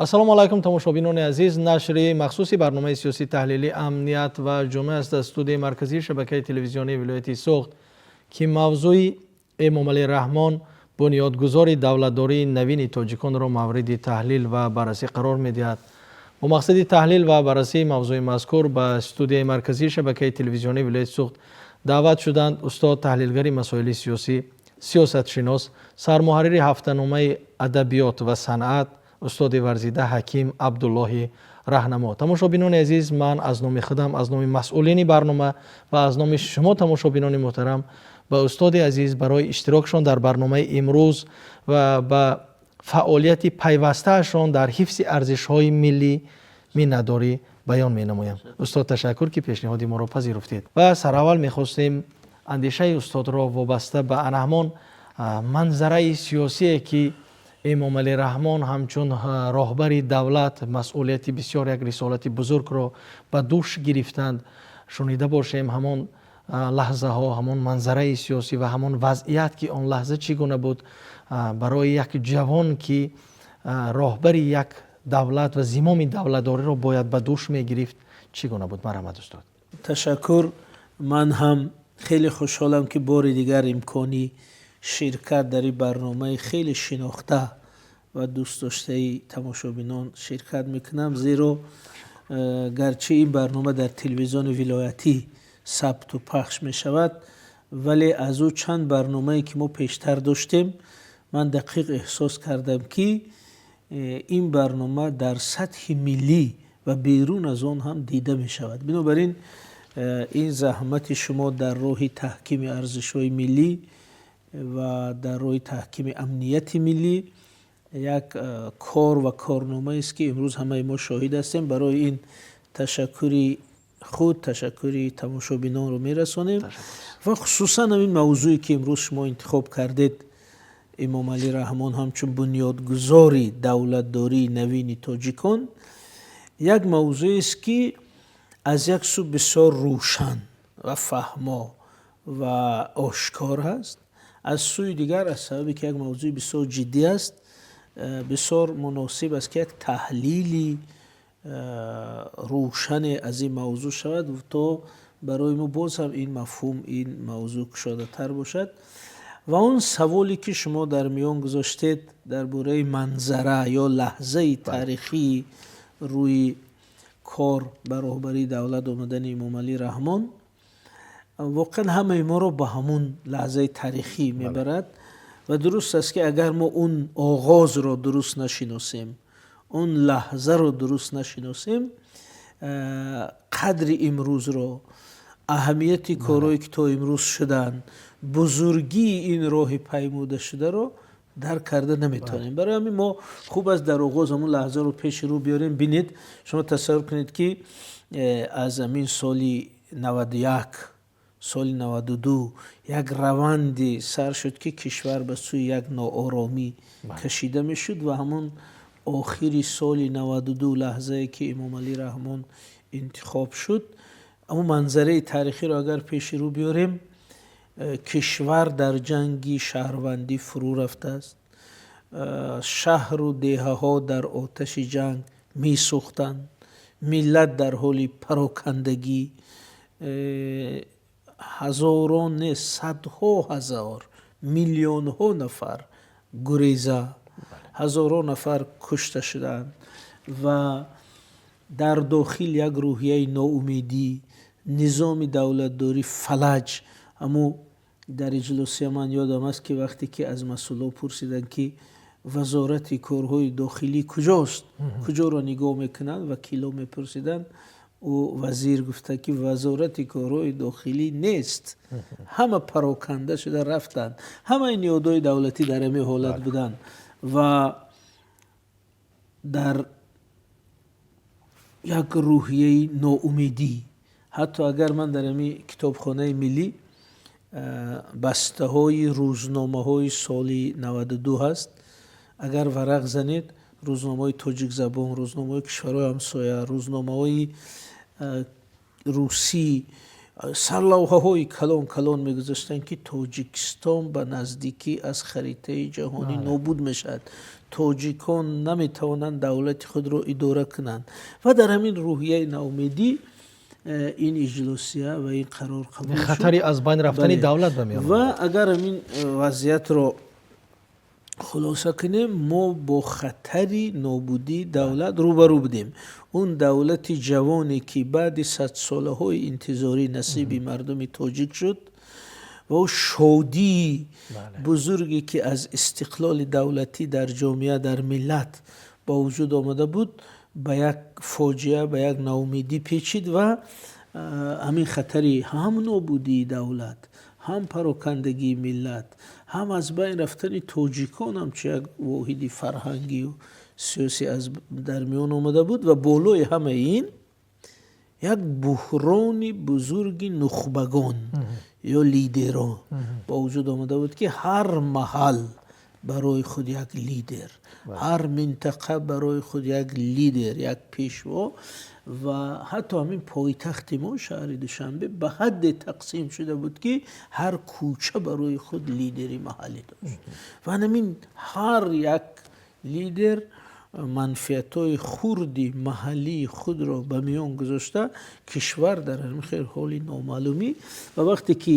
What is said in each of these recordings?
Ассалому алайкум, тамошобинони азиз. Нашри махсуси барномаи сиёсӣ таҳлилӣ «Амният ва ҷомеа» аст аз студияи марказии шабакаи телевизионии вилояти Суғд, ки мавзӯи Эмомалӣ Раҳмон, бунёдгузори давлатдории навини тоҷиконро мавриди таҳлил ва баррасӣ қарор медиҳад. Бо мақсади таҳлил ва баррасии мавзӯи мазкур ба студияи марказии шабакаи телевизионии вилояти Суғд даъват шуданд устод, таҳлилгари масоили сиёсӣ, сиёсатшинос, сармуҳаррири ҳафтаномаи «Адабиёт ва санъат», устоди варзида Ҳаким Абдуллоҳи Раҳнамо. Тамошобинони азиз, ман аз номи худам, аз номи масъулини барнома ва аз номи шумо, тамошобинони муҳтарам, ба устоди азиз барои иштирокшон дар барномаи имрӯз ва ба фаъолияти пайвастаашон дар ҳифзи арзишҳои миллӣ миннатдорӣ баён менамоям. Устод, ташаккур, ки пешниҳоди моро пазируфтед. Ва сараввал мехостем андешаи устодро вобаста ба ана ҳамон манзараи сиёсие, ки Эмомалӣ Раҳмон ҳамчун роҳбари давлат масъулияти бисёр, як рисолати бузургро ба дӯш гирифтанд, шунида бошем. Ҳамон лаҳзаҳо, ҳамон манзараи сиёсӣ ва ҳамон вазъият, ки он лаҳза чӣ гуна буд барои як ҷавон, ки роҳбари як давлат ва зимоми давлатдориро бояд ба дӯш мегирифт, чӣ гуна буд? Марҳамат, устод. Ташаккур. Ман ҳам хеле хушҳолам, ки бори дигар имкони ширкат дар ин барномаи хеле шинохта ва дӯстдоштаи тамошобинон ширкат мекунам, зеро гарчи ин барнома дар телевизиони вилоятӣ сабту пахш мешавад, вале аз ӯ чанд барномае, ки мо пештар доштем, ман дақиқ эҳсос кардам, ки ин барнома дар сатҳи миллӣ ва берун аз он ҳам дида мешавад. Бинобар ин ин заҳмати шумо дар роҳи таҳкими арзишҳои миллӣ ва дар роҳи таҳкими амнияти миллӣ як кор ва корномаест, ки имрӯз ҳамаи мо шоҳид ҳастем. Барои ин ташаккури худ, ташаккури тамошобинонро мерасонем. Ва хусусан ҳамин мавзӯе, ки имрӯз шумо интихоб кардед, Эмомалӣ Раҳмон ҳамчун бунёдгузори давлатдории навини тоҷикон, як мавзӯест, ки аз як сӯ бисёр рӯшан ва фаҳмо ва ошкор ҳаст, аз сӯи дигар, аз сабабе ки як мавзӯи бисёр ҷиддӣ аст, бисёр муносиб аст, ки як таҳлили рӯшане аз ин мавзӯъ шавад, то барои мо боз ҳам ин мафҳум, ин мавзӯъ кушодатар бошад. Ва он саволе, ки шумо дар миён гузоштед дар бораи манзара ё лаҳзаи таърихии рӯи кор ба роҳбарии давлат омадани Эмомалӣ Раҳмон, воқеан ҳамаи моро ба ҳамун лаҳзаи таърихӣ мебарад. Ва дуруст аст, ки агар мо он оғозро дуруст нашиносем, он лаҳзаро дуруст нашиносем, қадри имрӯзро, аҳамияти корҳое, ки то имрӯз шуданд, бузургии ин роҳи паймудашударо дарк карда наметавонем. Барои ҳамин мо хуб аст дар оғоз ҳамун лаҳзаро пеши рӯ биёрем. Бинед, шумо тасаввур кунед, ки аз ҳамин соли 91, соли 92 як раванде сар шуд, ки кишвар ба сӯи як нооромӣ кашида мешуд. Ва ҳамон охири соли 92, лаҳзае, ки Эмомалӣ Раҳмон интихоб шуд, ҳамун манзараи таърихиро агар пеши рӯ биёрем, кишвар дар ҷанги шаҳрвандӣ фурӯ рафтааст, шаҳру деҳаҳо дар оташи ҷанг месӯхтанд, миллат дар ҳоли парокандагӣ, ҳазорон не, садҳо ҳазор, миллионҳо нафар гуреза, ҳазорон нафар кушта шуданд ва дар дохил як рӯҳияи ноумедӣ, низоми давлатдорӣ фалаҷ. Ҳамун дар иҷлосия ман ёдам аст, ки вақте ки аз масъуло пурсиданд, ки Вазорати корҳои дохилӣ куҷост, куҷоро нигоҳ мекунанд, вакило мепурсиданд, ӯ вазир гуфта, ки Вазорати корҳои дохилӣ нест, ҳама пароканда шуда рафтанд, ҳамаи ниҳодҳои давлатӣ дар ҳамин ҳолат буданд ва дар як рӯҳияи ноумедӣ. Ҳатто агар ман дар ҳамин китобхонаи миллӣ бастаҳои рӯзномаҳои соли 92 ҳаст, агар варақ занед, рӯзномаҳои тоҷикзабон, рӯзномаҳои кишварҳои ҳамсоя, рӯзномаҳои русӣ, Сарлавҳаҳои калон калон мегузоштанд, ки Тоҷикистон ба наздикӣ аз харитаи ҷаҳонӣ нобуд мешавад, тоҷикон наметавонанд давлати худро идора кунанд. Ва дар ҳамин рӯҳияи ноумедӣ ин иҷлосия ва ин қарор қабул шуд. Хатари аз байн рафтани давлат ба миён. Ва агар ҳамин вазъиятро хулоса кунем, мо бо хатари нобудии давлат рӯбарӯ будем. Он давлати ҷавоне, ки баъди садсолаҳои интизорӣ насиби мардуми тоҷик шуд, ва шодии бузурге, ки аз истиқлоли давлатӣ дар ҷомеа, дар миллат ба вуҷуд омада буд, ба як фоҷиа, ба як ноумедӣ печид. Ва ҳамин хатари ҳам нобудии давлат, ҳам парокандагии миллат, ҳам аз байн рафтани тоҷикон ҳамчун як воҳиди фарҳангию сиёсӣ аз дар миён омада буд. Ва болои ҳамаи ин як буҳрони бузурги нухбагон ё лидерон ба вуҷуд омада буд, ки ҳар маҳал барои худ як лидер, ҳар минтақа барои худ як лидер, як пешво. Ва ҳатто ҳамин пойтахти мо, шаҳри Душанбе, ба ҳадде тақсим шуда буд, ки ҳар кӯча барои худ лидери маҳаллӣ дошт. Ва ҳамин ҳар як лидер манфиатҳои хурди маҳаллии худро ба миён гузошта, кишвар дар ҳамин хел ҳоли номаълумӣ. Ва вақте ки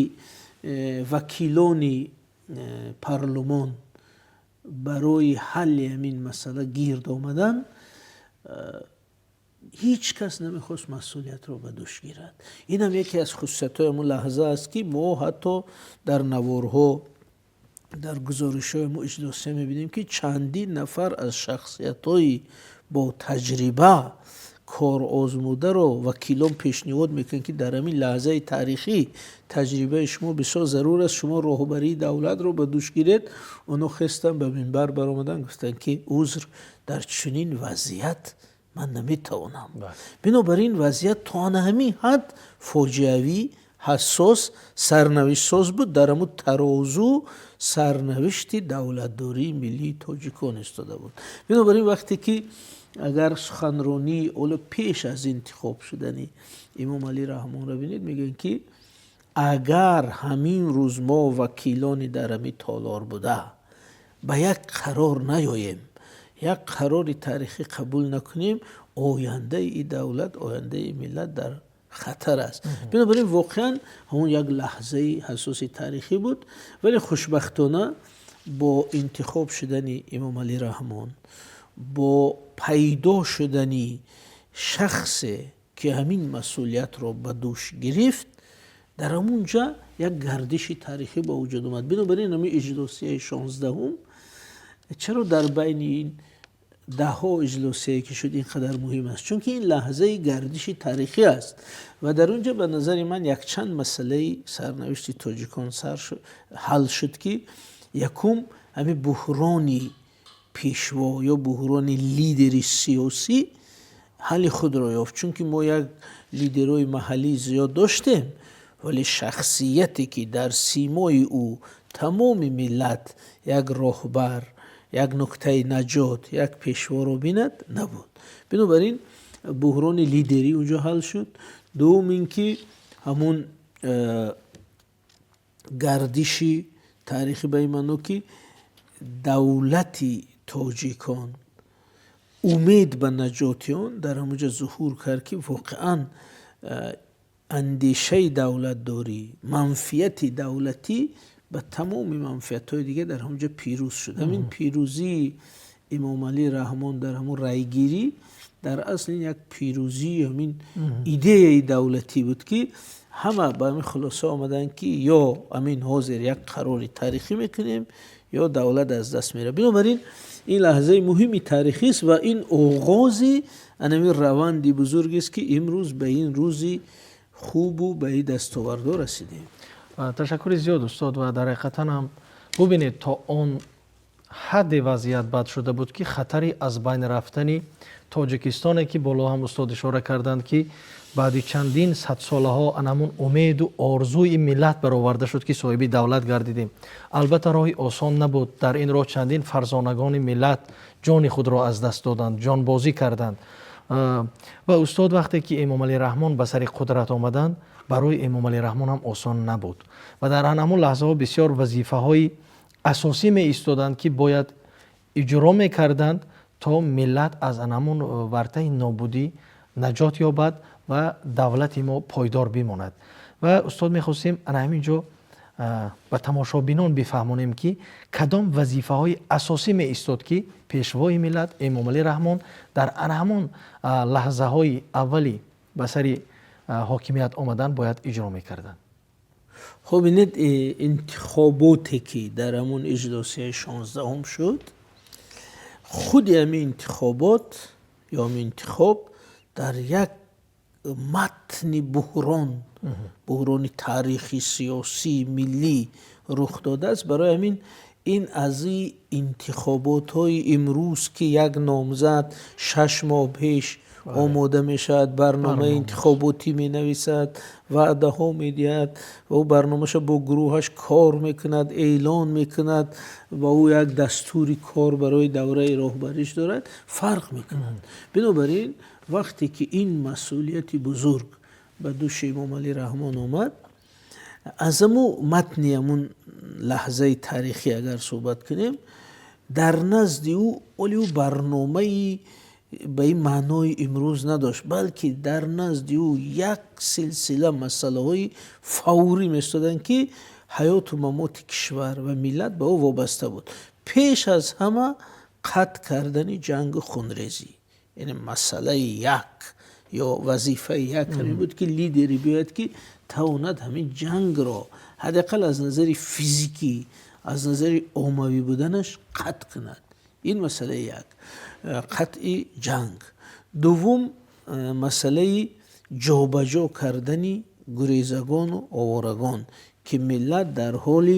вакилони парлумон барои ҳалли ҳамин масъала гирд омаданд, ҳеҷ кас намехост масъулиятро ба дӯш гирад. Инам яке аз хусусиятҳои ҳамон лаҳза аст, ки мо ҳатто дар наворҳо, дар гузоришҳои мо иҷлосия мебинем, ки чандин нафар аз шахсиятҳои бо таҷриба, корозмударо вакилон пешниҳод мекунанд, ки дар ҳамин лаҳзаи таърихӣ таҷрибаи шумо бисёр зарур аст, шумо роҳбарии давлатро ба дӯш гиред. Онҳо хестанд, ба минбар баромаданд, гуфтанд, ки узр, дар чунин вазъият ман наметавонам. Бинобар ин вазъият то ана ҳамин ҳад фоҷиавӣ, ҳассос, сарнавиштсоз буд. Дар ҳамун тарозу сарнавишти давлатдории миллии тоҷикон истода буд. Бинобар ин вақте ки агар суханронии оло пеш аз интихоб шудани Эмомалӣ Раҳмонро бинед, мегӯянд, ки агар ҳамин рӯз мо, вакилони дар ҳамин толор буда, ба як қарор наёем, як қарори таърихӣ қабул накунем, ояндаи ин давлат, ояндаи миллат дар хатар аст. Бинобар ин воқеан ҳамон як лаҳзаи ҳассоси таърихӣ буд. Вале хушбахтона бо интихоб шудани Эмомалӣ Раҳмон, бо пайдо шудани шахсе, ки ҳамин масъулиятро ба дӯш гирифт, дар ҳамун ҷа як гардиши таърихӣ ба вуҷуд омад. Бинобар ин ҳамин иҷлосияи 16-ум чаро дар байни ин даҳҳо иҷлосияе, ки шуд, ин қадар муҳим аст? Чунки ин лаҳзаи гардиши таърихӣ аст. Ва дар он ҷо ба назари ман якчанд масъалаи сарнавишти тоҷикон ҳал шуд, ки якум, ҳамин буҳрони пешво ё буҳрони лидери сиёсӣ ҳалли худро ёфт, чунки мо як лидерҳои маҳаллӣ зиёд доштем, вале шахсияте, ки дар симои ӯ тамоми миллат як роҳбар, як нуқтаи наҷот, як пешворо бинад, набуд. Бинобар ин буҳрони лидерӣ унҷо ҳал шуд. Дуввум ин ки ҳамун гардиши таърихӣ ба ин маъно, ки давлати тоҷикон, умед ба наҷоти он дар ҳамонҷо зуҳур кард, ки воқеан андешаи давлатдорӣ, манфиати давлатӣ ба тамоми манфиатҳои дигар дар ҳамонҷо пирӯз шуд. Ҳамин пирӯзии Эмомалӣ Раҳмон дар ҳамон райгирӣ дар асл ин як пирӯзии ҳамин идеяи давлатӣ буд, ки ҳама ба ҳамин хулоса омаданд, ки ё ҳамин ҳозир як қарори таърихӣ мекунем, ё давлат аз даст меравад. Бинобар ин ин лаҳзаи муҳими таърихист ва ин оғози анамин раванди бузургест, ки имрӯз ба ин рӯзи хубу ба ин дастовардҳо расидем. Ташаккури зиёд, устод. Ва дар ҳақиқатан ҳам бубинед, то он ҳадде вазъият бад шуда буд, ки хатари аз байн рафтани Тоҷикистоне, ки боло ҳам устод ишора карданд, ки баъди чандин садсолаҳо анамун умеду орзуи миллат бароварда шуд, ки соҳиби давлат гардидем. Албатта, роҳи осон набуд. Дар ин роҳ чандин фарзонагони миллат ҷони худро аз даст доданд, ҷонбозӣ карданд. Ва устод, вақте ки Эмомалӣ Раҳмон ба сари қудрат омаданд Барои Эмомалӣ Раҳмон ҳам осон набуд ва дар ҳамон лаҳзаҳо бисёр вазифаҳои асосӣ меистоданд, ки бояд иҷро мекарданд, то миллат аз ҳамон вартаи нобудӣ наҷот ёбад ва давлати мо пойдор бимонад. Ва устод, мехостем ана ҳамин ҷо ба тамошобинон бифаҳмонем, ки кадом вазифаҳои асосӣ меистод, ки пешвои миллат Эмомалӣ Раҳмон дар ана ҳамон лаҳзаҳои аввали ба сари ҳокимият омадан бояд иҷро мекарданд. Хуб, бинед, интихоботе ки дар ҳамон иҷлосияи 16-ум шуд, худи ҳамин интихобот ё ҳамин интихоб дар як матни буҳрон, буҳрони таърихи сиёсӣ, миллӣ рух додааст. Барои ҳамин ин аз интихоботҳои имрӯз, ки як номзад 6 моҳ пеш омода мешавад, барномаи интихоботӣ менависад, ваъдаҳо медиҳад ва ӯ барномаша бо гурӯҳаш кор мекунад, эълон мекунад ва ӯ як дастури кор барои давраи роҳбариш дорад, фарқ мекунад. Бинобар ин вақте ки ин масъулияти бузург ба дӯши Эмомалӣ Раҳмон омад, аз аму матни ҳамун лаҳзаи таърихӣ агар суҳбат кунем, дар назди ӯ оли ӯ барномаи ба ин маънои имрӯз надошт, балки дар назди ӯ як силсила масъалаҳои фаврӣ местоданд, ки ҳаёту мамоти кишвар ва миллат ба ӯ вобаста буд. Пеш аз ҳама қатъ кардани ҷангу хунрезӣ, яъне масъалаи як ё вазифаи як ҳамин буд, ки лидере биёяд, ки тавонад ҳамин ҷангро ҳадди ақал аз назари физикӣ, аз назари оммавӣ буданаш қатъ кунад. Ин масъалаи як, қатъи ҷанг. Дуввум, масъалаи ҷобаҷо кардани гурезагону оворагон, ки миллат дар ҳоли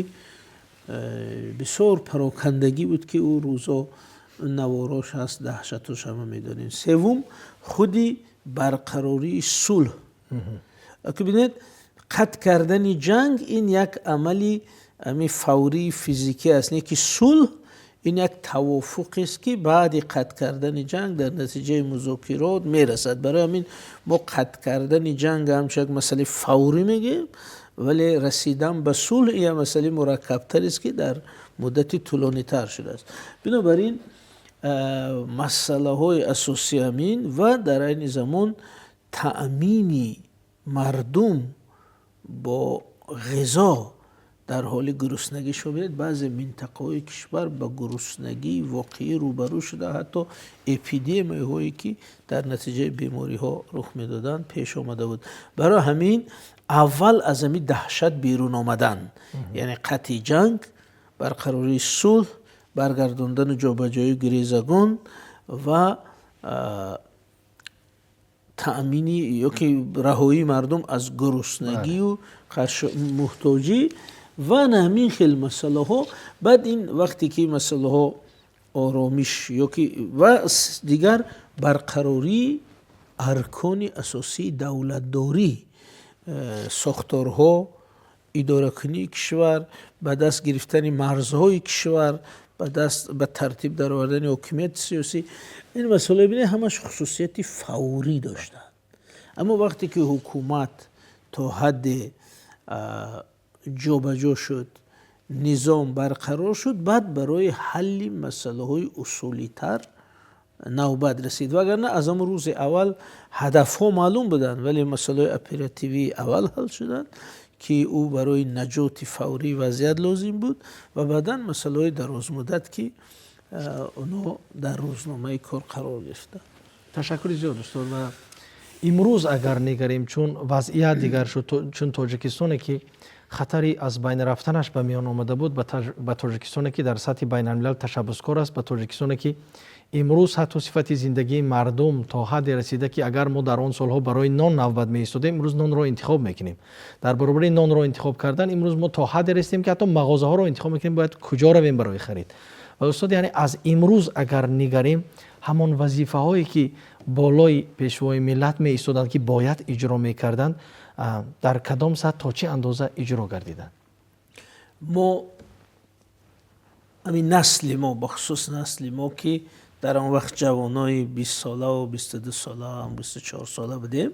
бисёр парокандагӣ буд, ки ӯ рӯзо наворош ҳаст, даҳшатош ҳама медонем. Севум, худи барқарории сулҳ. Ки бинед, қатъ кардани ҷанг ин як амали ами фаврии физикӣ аст, не ки сулҳ ин як тавофуқест, ки баъди қатъ кардани ҷанг дар натиҷаи музокирот мерасад. Барои ҳамин мо қатъ кардани ҷанг ҳамчун як масъалаи фаврӣ мегӯем, вале расидан ба сулҳ як масъалаи мураккабтарест, ки дар муддати тӯлонитар шудааст. Бинобар ин масъалаҳои асосӣ ҳамин ва дар айни замон таъмини мардум бо ғизо дар ҳоли гуруснагӣ. Шумо бинед, баъзе минтақаҳои кишвар ба гуруснагии воқеӣ рӯбарӯ шуда, ҳатто эпидемияҳое, ки дар натиҷаи бемориҳо рух медоданд, пеш омада буд. Барои ҳамин аввал аз ҳамин даҳшат берун омадан, яъне қатъи ҷанг, барқарории сулҳ, баргардондану ҷобаҷоии гурезагон ва таъмини ёки раҳоии мардум аз гуруснагию муҳтоҷӣ ва на ҳамин хел масъалаҳо. Баъд ин вақте ки масъалаҳо оромиш ёки ва дигар барқарории аркони асосии давлатдорӣ, сохторҳо, идоракунии кишвар, ба даст гирифтани марзҳои кишвар, ба даст ба тартиб даровардани ҳокимияти сиёсӣ, ин масъала, бинед, ҳамаш хусусияти фаврӣ доштанд. Аммо вақте ки ҳукумат то ҳадде ҷобаҷо шуд, низом барқарор шуд, баъд барои ҳалли масъалаҳои усулитар навбат расид. Вагарна аз ҳамон рӯзи аввал ҳадафҳо маълум буданд, вале масъалаҳои оперативӣ аввал ҳал шуданд, ки ӯ барои наҷоти фаврии вазъият лозим буд, ва баъдан масъалаҳои дарозмуддат, ки онҳо дар рӯзномаи кор қарор гирифтанд. Ташаккури зиёд, устод. Ва имрӯз агар нигарем, чун вазъият дигар шуд, чун Тоҷикистоне ки хатари аз байн рафтанаш ба миён омада буд, ба Тоҷикистоне ки дар сатҳи байналмилал ташаббускор аст, ба Тоҷикистоне ки имрӯз ҳатто сифати зиндагии мардум то ҳадде расида, ки агар мо дар он солҳо барои нон навбат меистодем, имрӯз нонро интихоб мекунем. Дар баробари нонро интихоб кардан, имрӯз мо то ҳадде расидем, ки ҳатто мағозаҳоро интихоб мекунем, бояд куҷо равем барои харид. Ва устод, яъне аз имрӯз агар нигарем, ҳамон вазифаҳое ки болои пешвои миллат меистоданд, ки бояд иҷро мекарданд, дар кадом сатҳ, то чӣ андоза иҷро гардиданд? Мо, ҳамин насли мо, бахусус насли мо, ки дар он вақт ҷавонои 20-солаву 22-сола, 24-сола будем.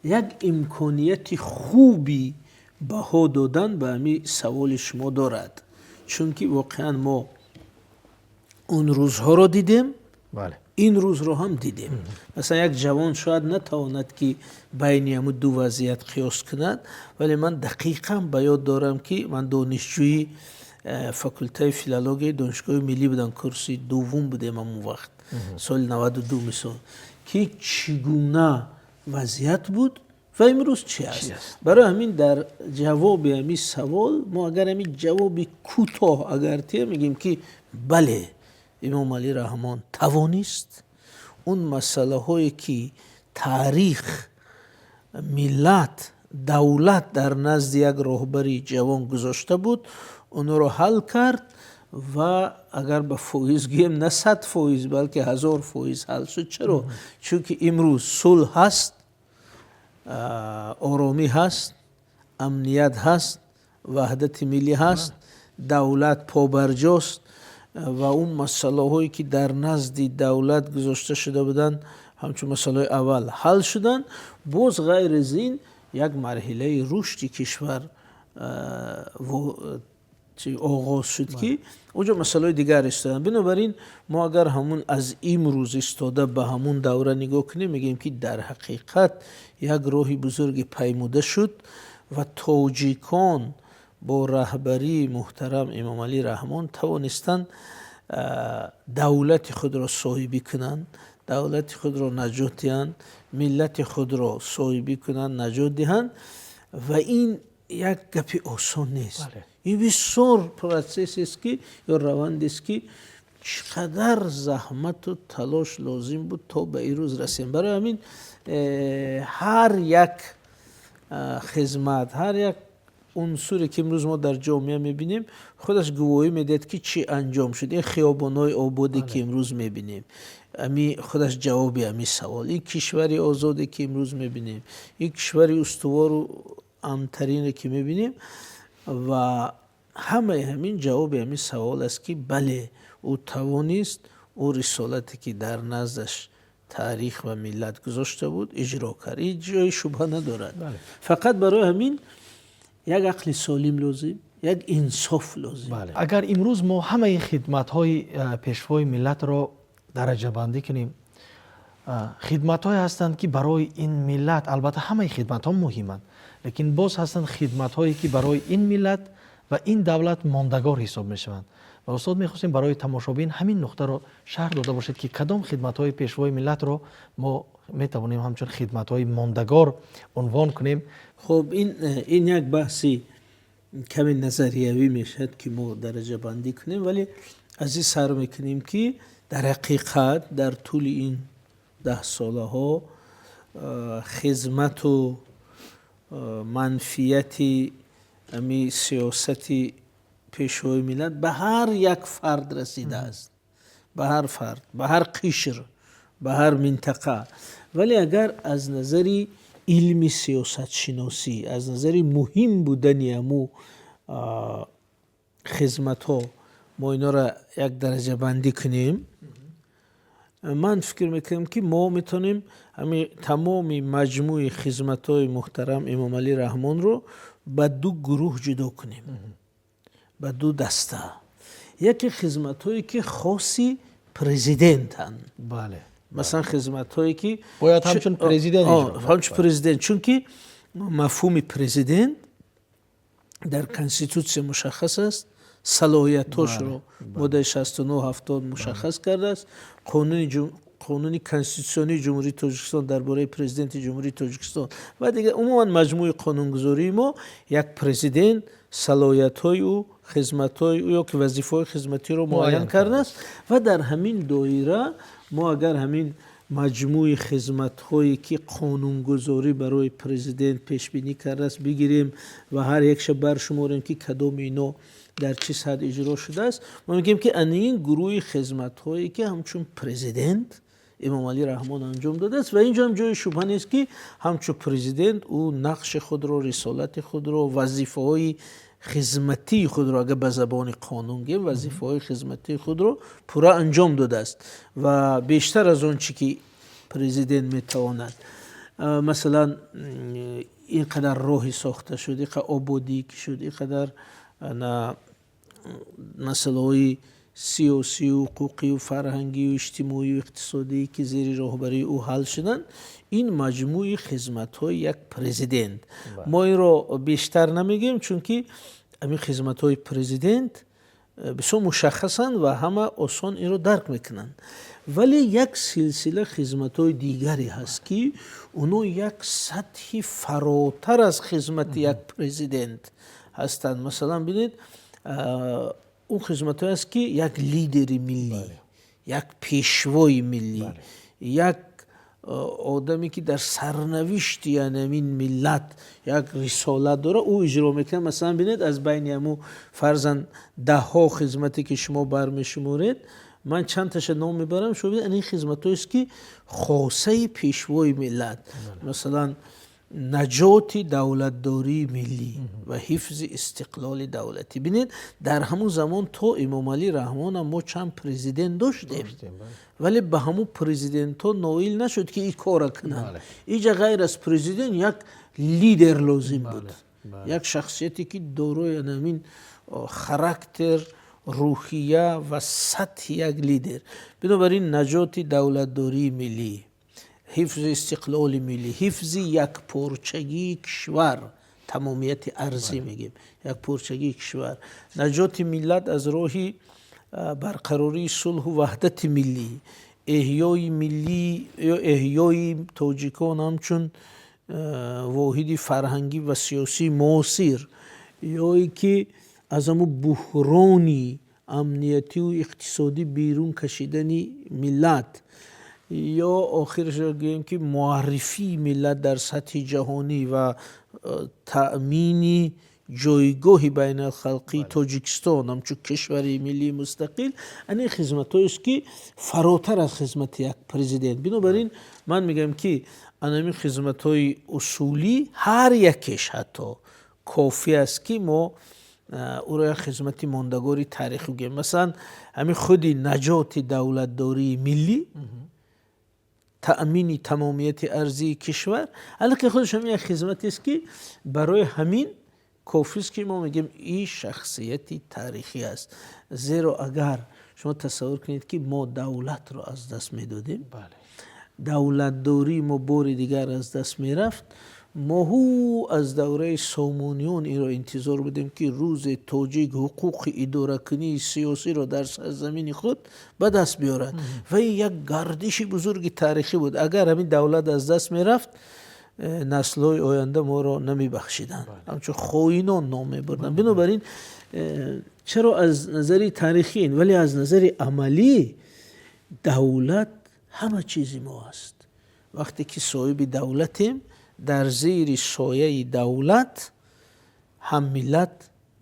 Як имконияти хуби баҳо додан ба ҳамин саволи шумо дорад, чунки воқеан мо он рӯзҳоро дидем, ин рӯзро ҳам дидем. Масалан, як ҷавон шояд натавонад, ки байни ҳамун ду вазъият қиёс кунад, вале ман дақиқан ба ёд дорам, ки ман донишҷӯи факултаи филологияи Донишгоҳи миллӣ будам, курси дуввум будем ҳамон вақт, соли 92 мисол, ки чӣ гуна вазъият буд ва имрӯз чӣ аст. Барои ҳамин дар ҷавоби ҳамин савол мо агар ҳамин ҷавоби кӯтоҳ агар тия, мегӯем, ки бале, Эмомалӣ Раҳмон тавонист он масъалаҳое, ки таърих, миллат, давлат дар назди як роҳбари ҷавон гузошта буд, онро ҳал кард ва агар ба фоиз гӯем, на 100%, балки 1000% ҳал шуд. Чаро? Чунки имрӯз сулҳ ҳаст, оромӣ ҳаст, амният ҳаст, ваҳдати миллӣ ҳаст, давлат побарҷост ва он масъалаҳое, ки дар назди давлат гузошта шуда буданд, ҳамчун масъалаҳои аввал ҳал шуданд. Боз ғайр аз ин, як марҳилаи рушди кишвар оғоз шуд, ки онҷо масъалаҳои дигар истоданд. Бинобар ин мо агар ҳамун аз имрӯз истода ба ҳамун давра нигоҳ кунем, мегӯем, ки дар ҳақиқат як роҳи бузурге паймуда шуд ва тоҷикон бо раҳбарии муҳтарам Эмомалӣ Раҳмон тавонистанд давлати худро соҳибӣ кунанд, давлати худро наҷот диҳанд, миллати худро соҳибӣ кунанд, наҷот диҳанд. Ва ин як гапи осон нест. Ин бисёр процессест, ки ё равандест, ки чӣ қадар заҳмату талош лозим буд, то ба ин рӯз расем. Барои ҳамин ҳар як хизмат, ҳар як унсуре, ки имрӯз мо дар ҷомеа мебинем, худаш гувоҳӣ медиҳад, ки чӣ анҷом шуд. Ин хиёбонҳои ободе, ки имрӯз мебинем, ами худаш ҷавоби ҳамин савол. Ин кишвари озоде, ки имрӯз мебинем, ин кишвари устувору амнтарине, ки мебинем, ва ҳамаи ҳамин ҷавоби ҳамин савол аст, ки бале, ӯ тавонист ӯ рисолате, ки дар наздаш таърих ва миллат гузошта буд, иҷро кард. Ҳеҷ ҷои шубҳа надорад. Фақат барои ҳамин як ақли солим лозим, як инсоф лозим. Агар имрӯз мо ҳамаи хидматҳои пешвои миллатро дараҷабандӣ кунем, хидматҳое ҳастанд, ки барои ин миллат, албатта ҳамаи хидматҳо муҳиманд, лекин боз ҳастанд хидматҳое, ки барои ин миллат ва ин давлат мондагор ҳисоб мешаванд. Ва устод, мехостем барои тамошобин ҳамин нуқтаро шарҳ дода бошед, ки кадом хидматҳои пешвои миллатро мо метавонем ҳамчун хидматҳои мондагор унвон кунем. Хуб, ин як баҳси каме назариявӣ мешавад, ки мо дараҷабандӣ кунем, вале аз ин сар мекунем, ки дар ҳақиқат дар тӯли ин даҳсолаҳо хизмату манфиати ами сиёсати пешвои миллат ба ҳар як фард расидааст, ба ҳар фард, ба ҳар қишр, ба ҳар минтақа. Вале агар аз назари илми сиёсатшиносӣ, аз назари муҳим будани ҳаму хизматҳо мо инҳоро як дараҷабандӣ кунем, ман фикр мекунам, ки мо метавонем ҳами тамоми маҷмӯи хизматҳои муҳтарам Эмомалӣ Раҳмонро ба ду гурӯҳ ҷудо кунем, ба ду даста. Яке хизматҳое, ки хоси президентанд. Масалан, хизматҳое, ки бояд ҳамчун президент. Ҳамчун президент, чунки мафҳуми президент дар конститутсия мушаххас аст, салоҳиятҳошро моддаи 69, 70 мушаххас кардааст. Қонуни конститутсионии Ҷумҳурии Тоҷикистон дар бораи Президенти Ҷумҳурии Тоҷикистон ва дигар умуман маҷмӯи қонунгузории мо як президент, салоҳиятҳои ӯ, хизматҳои ӯ ё ки вазифаҳои хизматиро муайян кардааст. Ва дар ҳамин доира мо агар ҳамин маҷмӯи хизматҳое, ки қонунгузорӣ барои президент пешбинӣ кардааст, бигирем ва ҳар якша баршуморем, ки кадоми ино дар чӣ сатҳ иҷро шудааст, мо мегӯем, ки ана ин гурӯҳи хизматҳое, ки ҳамчун президент Эмомалӣ Раҳмон анҷом додааст. Ва инҷо ҳам ҷои шубҳа нест, ки ҳамчун президент ӯ нақши худро, рисолати худро, вазифаҳои хизматии худро, агар ба забони қонун гӯем, вазифаҳои хизматии худро пурра анҷом додааст ва бештар аз он чӣ ки президент метавонад. Масалан, ин қадар роҳе сохта шуд, ин қадар ободӣ ки шуд, ин қадар масъалаҳои сиёсию ҳуқуқию фарҳангию иҷтимоию иқтисодӣ, ки зери роҳбарии ӯ ҳал шуданд, ин маҷмӯи хизматҳои як президент. Мо инро бештар намегӯем, чунки ҳамин хизматҳои президент бисёр мушаххасанд ва ҳама осон инро дарк мекунанд. Вале як силсила хизматҳои дигаре ҳаст, ки оно як сатҳи фаротар аз хизмати як президент ҳастанд. Масалан, бинед, он хизматҳое аст, ки як лидери миллӣ, як пешвои миллӣ, як одаме, ки дар сарнавишти ҳамин миллат як рисолат дорад, ӯ иҷро мекунад. Масалан, бинед, аз байни ҳамун, фарзан, даҳҳо хизмате, ки шумо бармешуморед, ман чандташа ном мебарам, шумо бинед, ин хизматҳоест, ки хосаи пешвои миллат. Масалан, наҷоти давлатдории миллӣ ва ҳифзи истиқлоли давлатӣ. Бинед, дар ҳамун замон то Эмомалӣ Раҳмонам мо чанд президент доштем, вале ба ҳамун президентҳо ноил нашуд, ки ин кора кунанд. Иҷа ғайр аз президент як лидер лозим буд, як шахсияте, ки дорои ҳамин характер, рӯҳия ва сатҳи як лидер. Бинобар ин, наҷоти давлатдории миллӣ, ҳифзи истиқлоли миллӣ, ҳифзи якпорчагии кишвар, тамомияти арзӣ мегӯем, якпорчагии кишвар, наҷоти миллат аз роҳи барқарории сулҳу ваҳдати миллӣ, эҳёи миллӣ ё эҳёи тоҷикон ҳамчун воҳиди фарҳангӣ ва сиёсии муосир, ё ки аз ҳамун буҳрони амниятию иқтисодӣ берун кашидани миллат, ё охираш гӯем, ки муаррифии миллат дар сатҳи ҷаҳонӣ ва таъмини ҷойгоҳи байналхалқии Тоҷикистон ҳамчун кишвари миллии мустақил, ин хизматҳоест, ки фаротар аз хизмати як президент. Бинобар ин, ман мегӯям, ки анамин хизматҳои усулӣ ҳар якеш ҳатто кофӣ аст, ки мо ӯро як хизмати мондагори таърихӣ гӯем. Масалан, ҳамин худи наҷоти давлатдории миллӣ, таъмини тамомияти арзии кишвар, аллакай худаш ҳамин як хизматест, ки барои ҳамин кофист, ки мо мегӯем, ин шахсияти таърихӣ аст. Зеро агар шумо тасаввур кунед, ки мо давлатро аз даст медодем, давлатдории мо бори дигар аз даст мерафт, мо ҳу аз давраи Сомониён инро интизор будем, ки рӯзе тоҷик ҳуқуқи идоракунии сиёсиро дар сарзамини худ ба даст биёрад. Ва ин як гардиши бузурги таърихӣ буд. Агар ҳамин давлат аз даст мерафт, наслҳои оянда моро намебахшиданд, ҳамчун хоинон ном мебурданд. Бинобар ин, чаро аз назари таърихӣ ин, вале аз назари амалӣ давлат ҳама чизи мо аст. Вақте ки соҳиби давлатем, дар зери сояи давлат ҳам миллат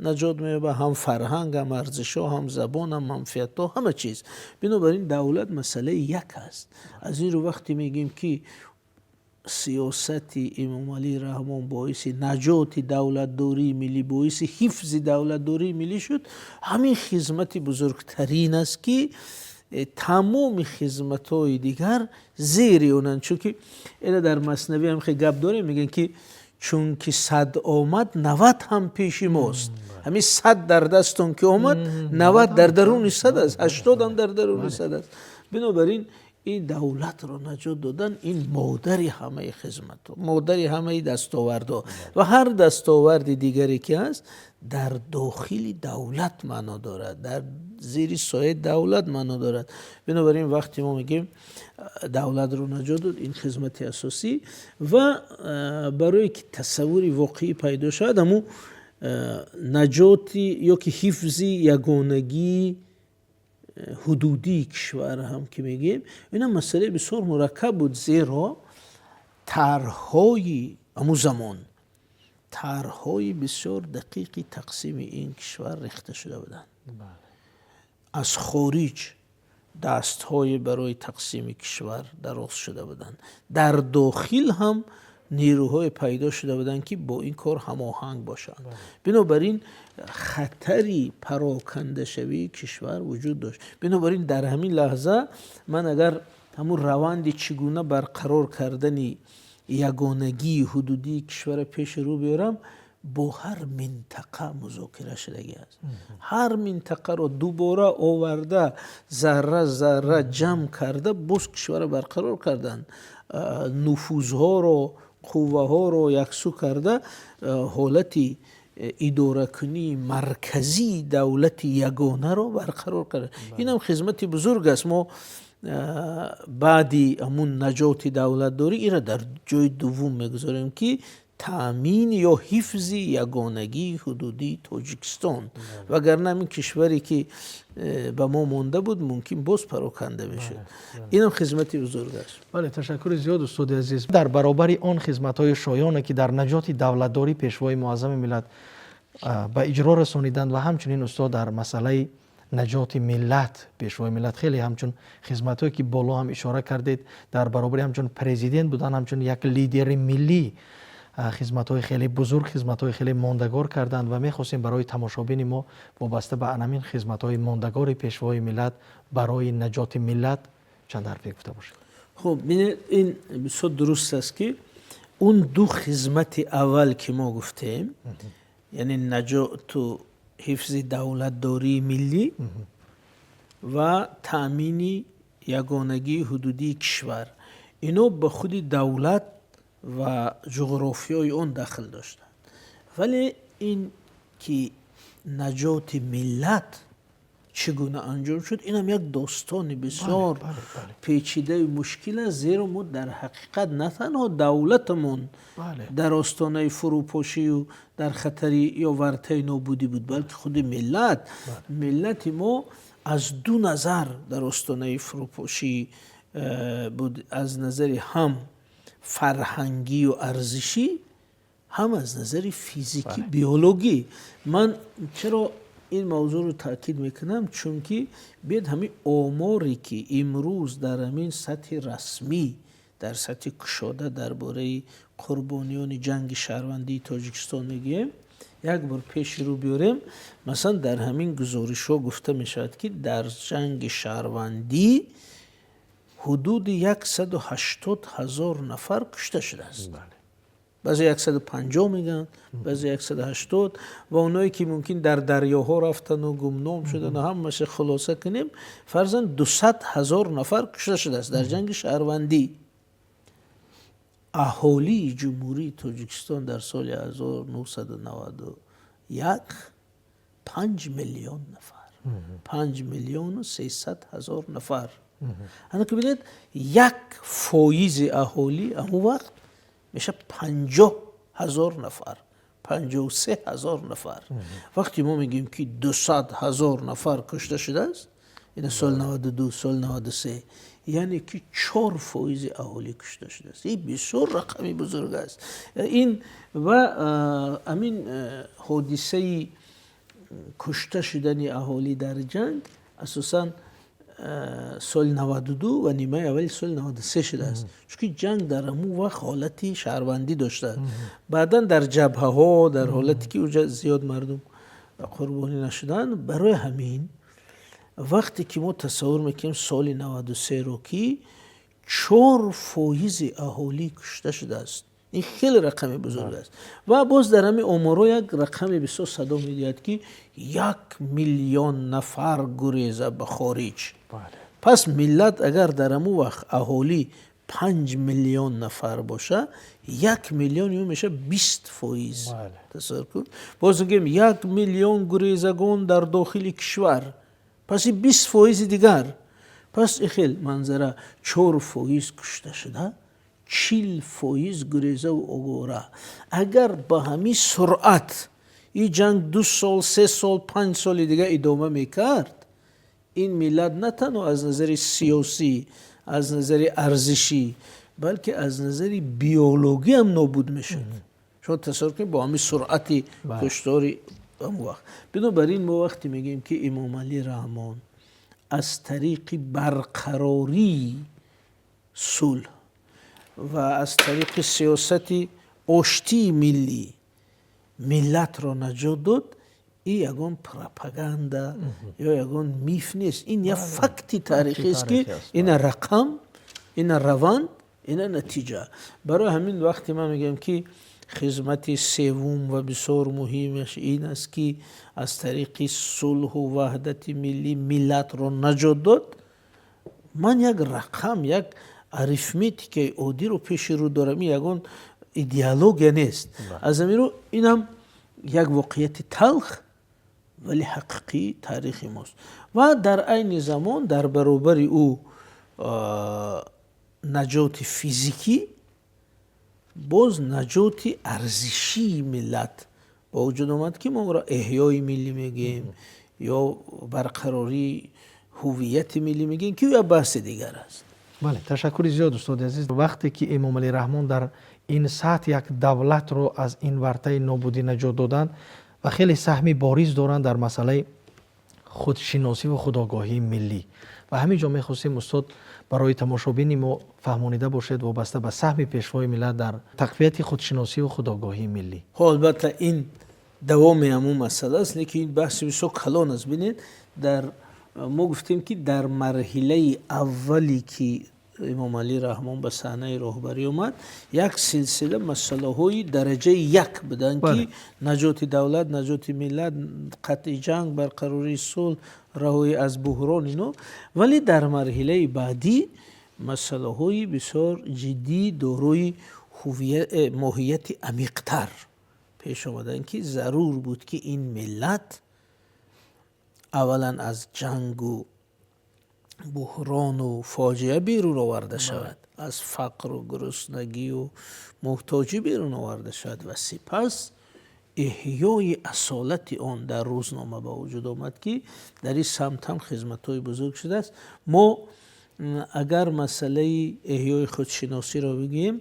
наҷот меёбад, ҳам фарҳанг, ҳам арзишҳо, ҳам забон, ҳам манфиатҳо, ҳама чиз. Бинобар ин, давлат масъалаи як аст. Аз ин рӯ, вақте мегӯем, ки сиёсати Эмомалӣ Раҳмон боиси наҷоти давлатдории миллӣ, боиси ҳифзи давлатдории миллӣ шуд, ҳамин хизмати бузургтарин аст, ки тамоми хизматҳои дигар зери онанд. Чунки ина дар Маснавӣ ҳам хеле гап дорем, мегӯянд, ки чунки 100 омад, 90 ҳам пеши мост. Ҳамин 100 дар дастон ки омад, 90 дар даруни 100 аст, 80 ҳам дар даруни 100 аст. Бинобар ин, ин давлатро наҷот додан, ин модари ҳамаи хизматҳо, модари ҳамаи дастовардҳо ва ҳар дастоварди дигаре ки ҳаст, дар дохили давлат маъно дорад, дар зери сояи давлат маъно дорад. Бинобар ин, вақте мо мегӯем, давлатро наҷот дод, ин хизмати асосӣ. Ва барое ки тасаввури воқеӣ пайдо шавад, ҳамун наҷоти ё ки ҳифзи ягонагии ҳудудии кишвар ҳам ки мегӯем, ина масъалаи бисёр мураккаб буд, зеро тарҳҳои ҳамун замон, тарҳҳои бисёр дақиқи тақсими ин кишвар рехта шуда буданд. Аз хориҷ дастҳое барои тақсими кишвар дароз шуда буданд, дар дохил ҳам нерӯҳое пайдо шуда буданд, ки бо ин кор ҳамоҳанг бошанд. Бинобар ин, хатари парокандашавии кишвар вуҷуд дошт. Бинобар ин, дар ҳамин лаҳза ман агар ҳамун раванди чӣ гуна барқарор кардани ягонагии ҳудудии кишварро пеши рӯ биёрам, бо ҳар минтақа музокира шудагӣ аст. Ҳар минтақаро дубора оварда, зарра зарра ҷамъ карда, боз кишварро барқарор карданд. Нуфузҳоро, қувваҳоро яксӯ карда, ҳолати идоракунии марказии давлати ягонаро барқарор кард. Инам хизмати бузург аст. Мо баъди ҳамун наҷоти давлатдорӣ инро дар ҷои дуввум мегузорем, ки таъмин ё ҳифзи ягонагии ҳудудии Тоҷикистон. Вагарна ҳамин кишваре ки ба мо монда буд, мумкин боз пароканда мешуд. Инам хизмати бузург аст. Бале, ташаккури зиёд, устоди азиз. Дар баробари он хизматҳои шоёне, ки дар наҷоти давлатдорӣ Пешвои муаззами миллат ба иҷро расониданд, ва ҳамчунин, устод, дар масъалаи наҷоти миллат Пешвои миллат хеле ҳамчун хизматҳое, ки боло ҳам ишора кардед, дар баробари ҳамчун президент будан, ҳамчун як лидери миллӣ хизматҳои хеле бузург, хизматҳои хеле мондагор карданд, ва мехостем барои тамошобини мо вобаста ба анамин хизматҳои мондагори Пешвои миллат барои наҷоти миллат чанд ҳарфе гуфта бошед. Хуб, бинед, ин бисёр дуруст аст, ки он ду хизмати аввал, ки мо гуфтем, яъне наҷоту ҳифзи давлатдории миллӣ ва таъмини ягонагии ҳудудии кишвар, ино ба худи давлат ва ҷуғрофиёи он дахл доштанд. Вале ин ки наҷоти миллат чӣ гуна анҷом шуд, инам як достони бисёр печидаю мушкил аст, зеро мо дар ҳақиқат на танҳо давлатамон дар остонаи фурӯпошию дар хатари ё вартаи нобудӣ буд, балки худи миллат. Миллати мо аз ду назар дар остонаи фурӯпошӣ буд: аз назари ҳам фарҳангию арзишӣ, ҳам аз назари физикӣ, биологӣ. Ман чаро ин мавзӯъро таъкид мекунам? Чунки биед, ҳамин оморе, ки имрӯз дар ҳамин сатҳи расмӣ, дар сатҳи кушода дар бораи қурбониёни ҷанги шаҳрвандии Тоҷикистон мегӯем, як бор пеши рӯ биёрем. Масалан, дар ҳамин гузоришҳо гуфта мешавад, ки дар ҷанги шаҳрвандӣ ҳудуди 180 000 нафар кушта шудааст. Баъзе 150 мегӯянд, баъзе 180, ва оное ки мумкин дар дарёҳо рафтану гумном шудану ҳамаша хулоса кунем, фарзан, 200 000 нафар кушта шудааст дар ҷанги шаҳрвандӣ. Аҳолии Ҷумҳурии Тоҷикистон дар соли 1991 5 миллион нафар, 5 миллиону 300 000 нафар. Ана ки бинед, 1 фоизи аҳолӣ ҳамон вақт мешавад 50 000 нафар, 53 000 нафар. Вақте мо мегӯем, ки 200 000 нафар кушта шудааст, ина соли 92, соли 93, яъне ки 4 фоизи аҳолӣ кушта шудааст. Ин бисёр рақами бузург аст. Ин ва ҳамин ҳодисаи кушта шудани аҳолӣ дар ҷанг асосан соли 92 ва нимаи аввали соли 93 шудааст, чунки ҷанг дар ҳамун вақт ҳолати шаҳрвандӣ доштааст. Баъдан дар ҷабҳаҳо, дар ҳолате ки уҷа зиёд мардум қурбонӣ нашуданд. Барои ҳамин вақте ки мо тасаввур мекунем соли 93-ро, ки 4 фоизи аҳолӣ кушта шудааст, ин хеле рақами бузург аст. Ва боз дар ҳамин оморҳо як рақаме бисёр садо медиҳад, ки 1 миллион нафар гуреза ба хориҷ. Пас миллат агар дар ҳамун вақт аҳолӣ 5 миллион нафар боша, 1 миллион ё меша 20%. Тасаввур кун, боз мегӯем 1 миллион гурезагон дар дохили кишвар, пас ин 20 фоизи дигар. Пас ихел манзара: 4% кушта шуда, 40% гурезаву овора. Агар ба ҳамин суръат ин ҷанг 2 сол, 3 сол, 5 соли дигар идома мекард, ин миллат на танҳо аз назари сиёсӣ, аз назари арзишӣ, балки аз назари биологӣ ҳам нобуд мешуд. Шумо тасаввур кунед, бо ҳамин суръати куштори ҳамон вақт. Бинобар ин мо вақте мегӯем, ки Эмомалӣ Раҳмон аз тариқи барқарории сулҳ ва аз тариқи сиёсати оштии миллӣ миллатро наҷот дод, ин ягон пропаганда ё ягон миф нест, ин як факти таърихист, ки ина рақам, ина раванд, Ина натиҷа. Барои ҳамин вақте ман мегӯям, ки хизмати севум ва бисёр муҳимаш ин аст, ки аз тариқи сулҳу ваҳдати миллӣ миллатро наҷот дод, ман як рақам, як арифметикаи оддиро пеши рӯ дорам. Ин ягон идеология нест. Аз ҳамин рӯ инам як воқеияти талх, вале ҳақиқии таърихи мост. Ва дар айни замон дар баробари ӯ наҷоти физикӣ, боз наҷоти арзишии миллат ба вуҷуд омад, ки мо ӯро эҳёи миллӣ мегӯем ё барқарории ҳуввияти миллӣ мегӯем, ки як баҳси дигар аст. Бале, ташаккури зиёд, устоди азиз. Вақте ки Эмомалӣ Раҳмон дар ин сатҳ як давлатро аз ин вартаи нобудӣ наҷот доданд ва хеле саҳми бориз доранд дар масъалаи худшиносӣ ва худогоҳии миллӣ, ва ҳамин ҷо мехостем, устод, барои тамошобини мо фаҳмонида бошед вобаста ба саҳми Пешвои миллат дар тақвияти худшиносӣ ва худогоҳии миллӣ. Хо, албатта, ин давоми ҳамун масъала аст, лекин ин баҳси бисёр калон аст. Бинед, дар мо гуфтем, ки дар марҳилаи аввале ки Эмомалӣ Раҳмон ба саҳнаи роҳбарӣ омад, як силсила масъалаҳои дараҷаи як буданд, ки наҷоти давлат, наҷоти миллат, қатъи ҷанг, барқарории сулҳ, раҳоӣ аз буҳрон, ино. Вале дар марҳилаи баъдӣ масъалаҳои бисёр ҷиддӣ, дорои моҳияти амиқтар пеш омаданд, ки зарур буд, ки ин миллат аввалан аз ҷангу буҳрону фоҷиа берун оварда шавад, аз фақру гуруснагию муҳтоҷӣ берун оварда шавад, ва сипас эҳёи асолати он дар рӯзнома ба вуҷуд омад, ки дар ин самт ҳам хизматҳои бузург шудааст. Мо агар масъалаи эҳёи худшиносиро бигӯем,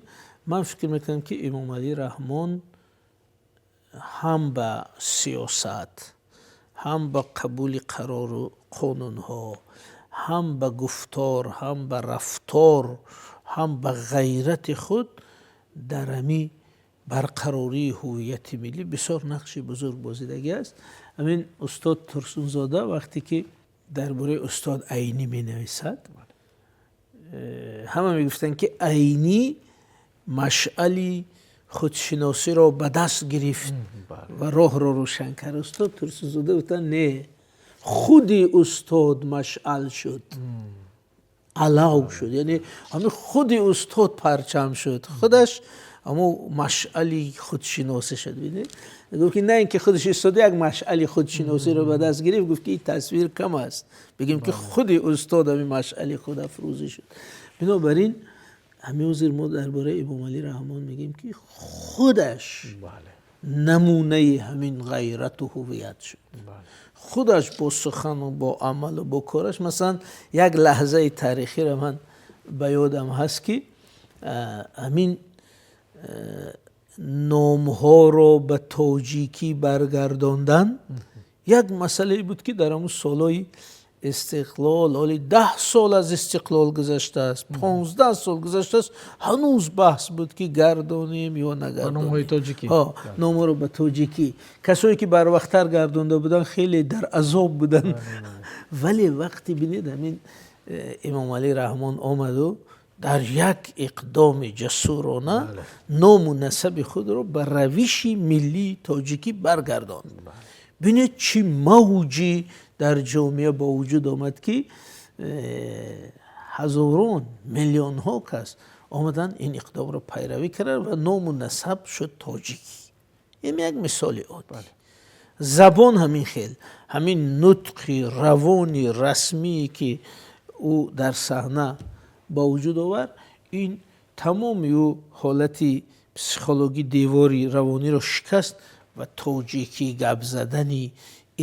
ман фикр мекунам, ки Эмомалӣ Раҳмон ҳам ба сиёсат, ҳам ба қабули қарору қонунҳо, ҳам ба гуфтор, ҳам ба рафтор, ҳам ба ғайрати худ дар ҳами барқарории ҳуввияти миллӣ бисёр нақши бузург бозидагӣ аст. Ҳамин устод Турсунзода вақте ки дар бораи устод Айнӣ менависад, ҳама мегуфтанд, ки Айнӣ машъали худшиносиро ба даст гирифт ва роҳро рӯшан кард. Устод Турсунзода гуфтанд: не, худи устод машъал шуд, алав шуд, яъне ҳамин худи устод парчам шуд, худаш ҳамо машъали худшиносӣ шуд. Бинед, гуфт, ки на ин ки худаш истода як машъали худшиносиро ба даст гирифт, гуфт, ки ин тасвир кам аст, бигем, ки худи устод ҳамин машъали худафрӯзӣ шуд. Бинобар ин ҳамин ҳозир мо дар бораи Эмомалӣ Раҳмон мегӯем, ки худаш намунаи ҳамин ғайрату ҳуввият шуд, худаш бо сухану бо амалу бо кораш. Масалан, як лаҳзаи таърихиро ман ба ёдам ҳаст, ки ҳамин номҳоро ба тоҷикӣ баргардондан як масъалае буд, ки дар ҳамун солҳои истиқлол, ҳоли 10 сол аз истиқлол гузаштааст, 15 сол гузаштааст, ҳанӯз баҳс буд, ки гардонем ё нагардонем. Номҳои тоҷикӣ. Номҳоро ба тоҷикӣ. Касое ки барвақттар гардонда буданд, хеле дар азоб буданд. Вале вақте, бинед, ҳамин Эмомалӣ Раҳмон омаду дар як иқдоми ҷасурона ному насаби худро ба равиши миллии тоҷикӣ баргардонд, бинед, чӣ мавҷи дар ҷомеа ба вуҷуд омад, ки ҳазорон, миллионҳо кас омаданд, ин иқдомро пайравӣ карданд ва ному насаб шуд тоҷикӣ. Ин як мисоли оддӣ. Забон ҳамин хел, ҳамин нутқи равони расмие, ки ӯ дар саҳна ба вуҷуд овард, ин тамоми ӯ ҳолати психологӣ, девори равониро шикаст ва тоҷикӣ гап задани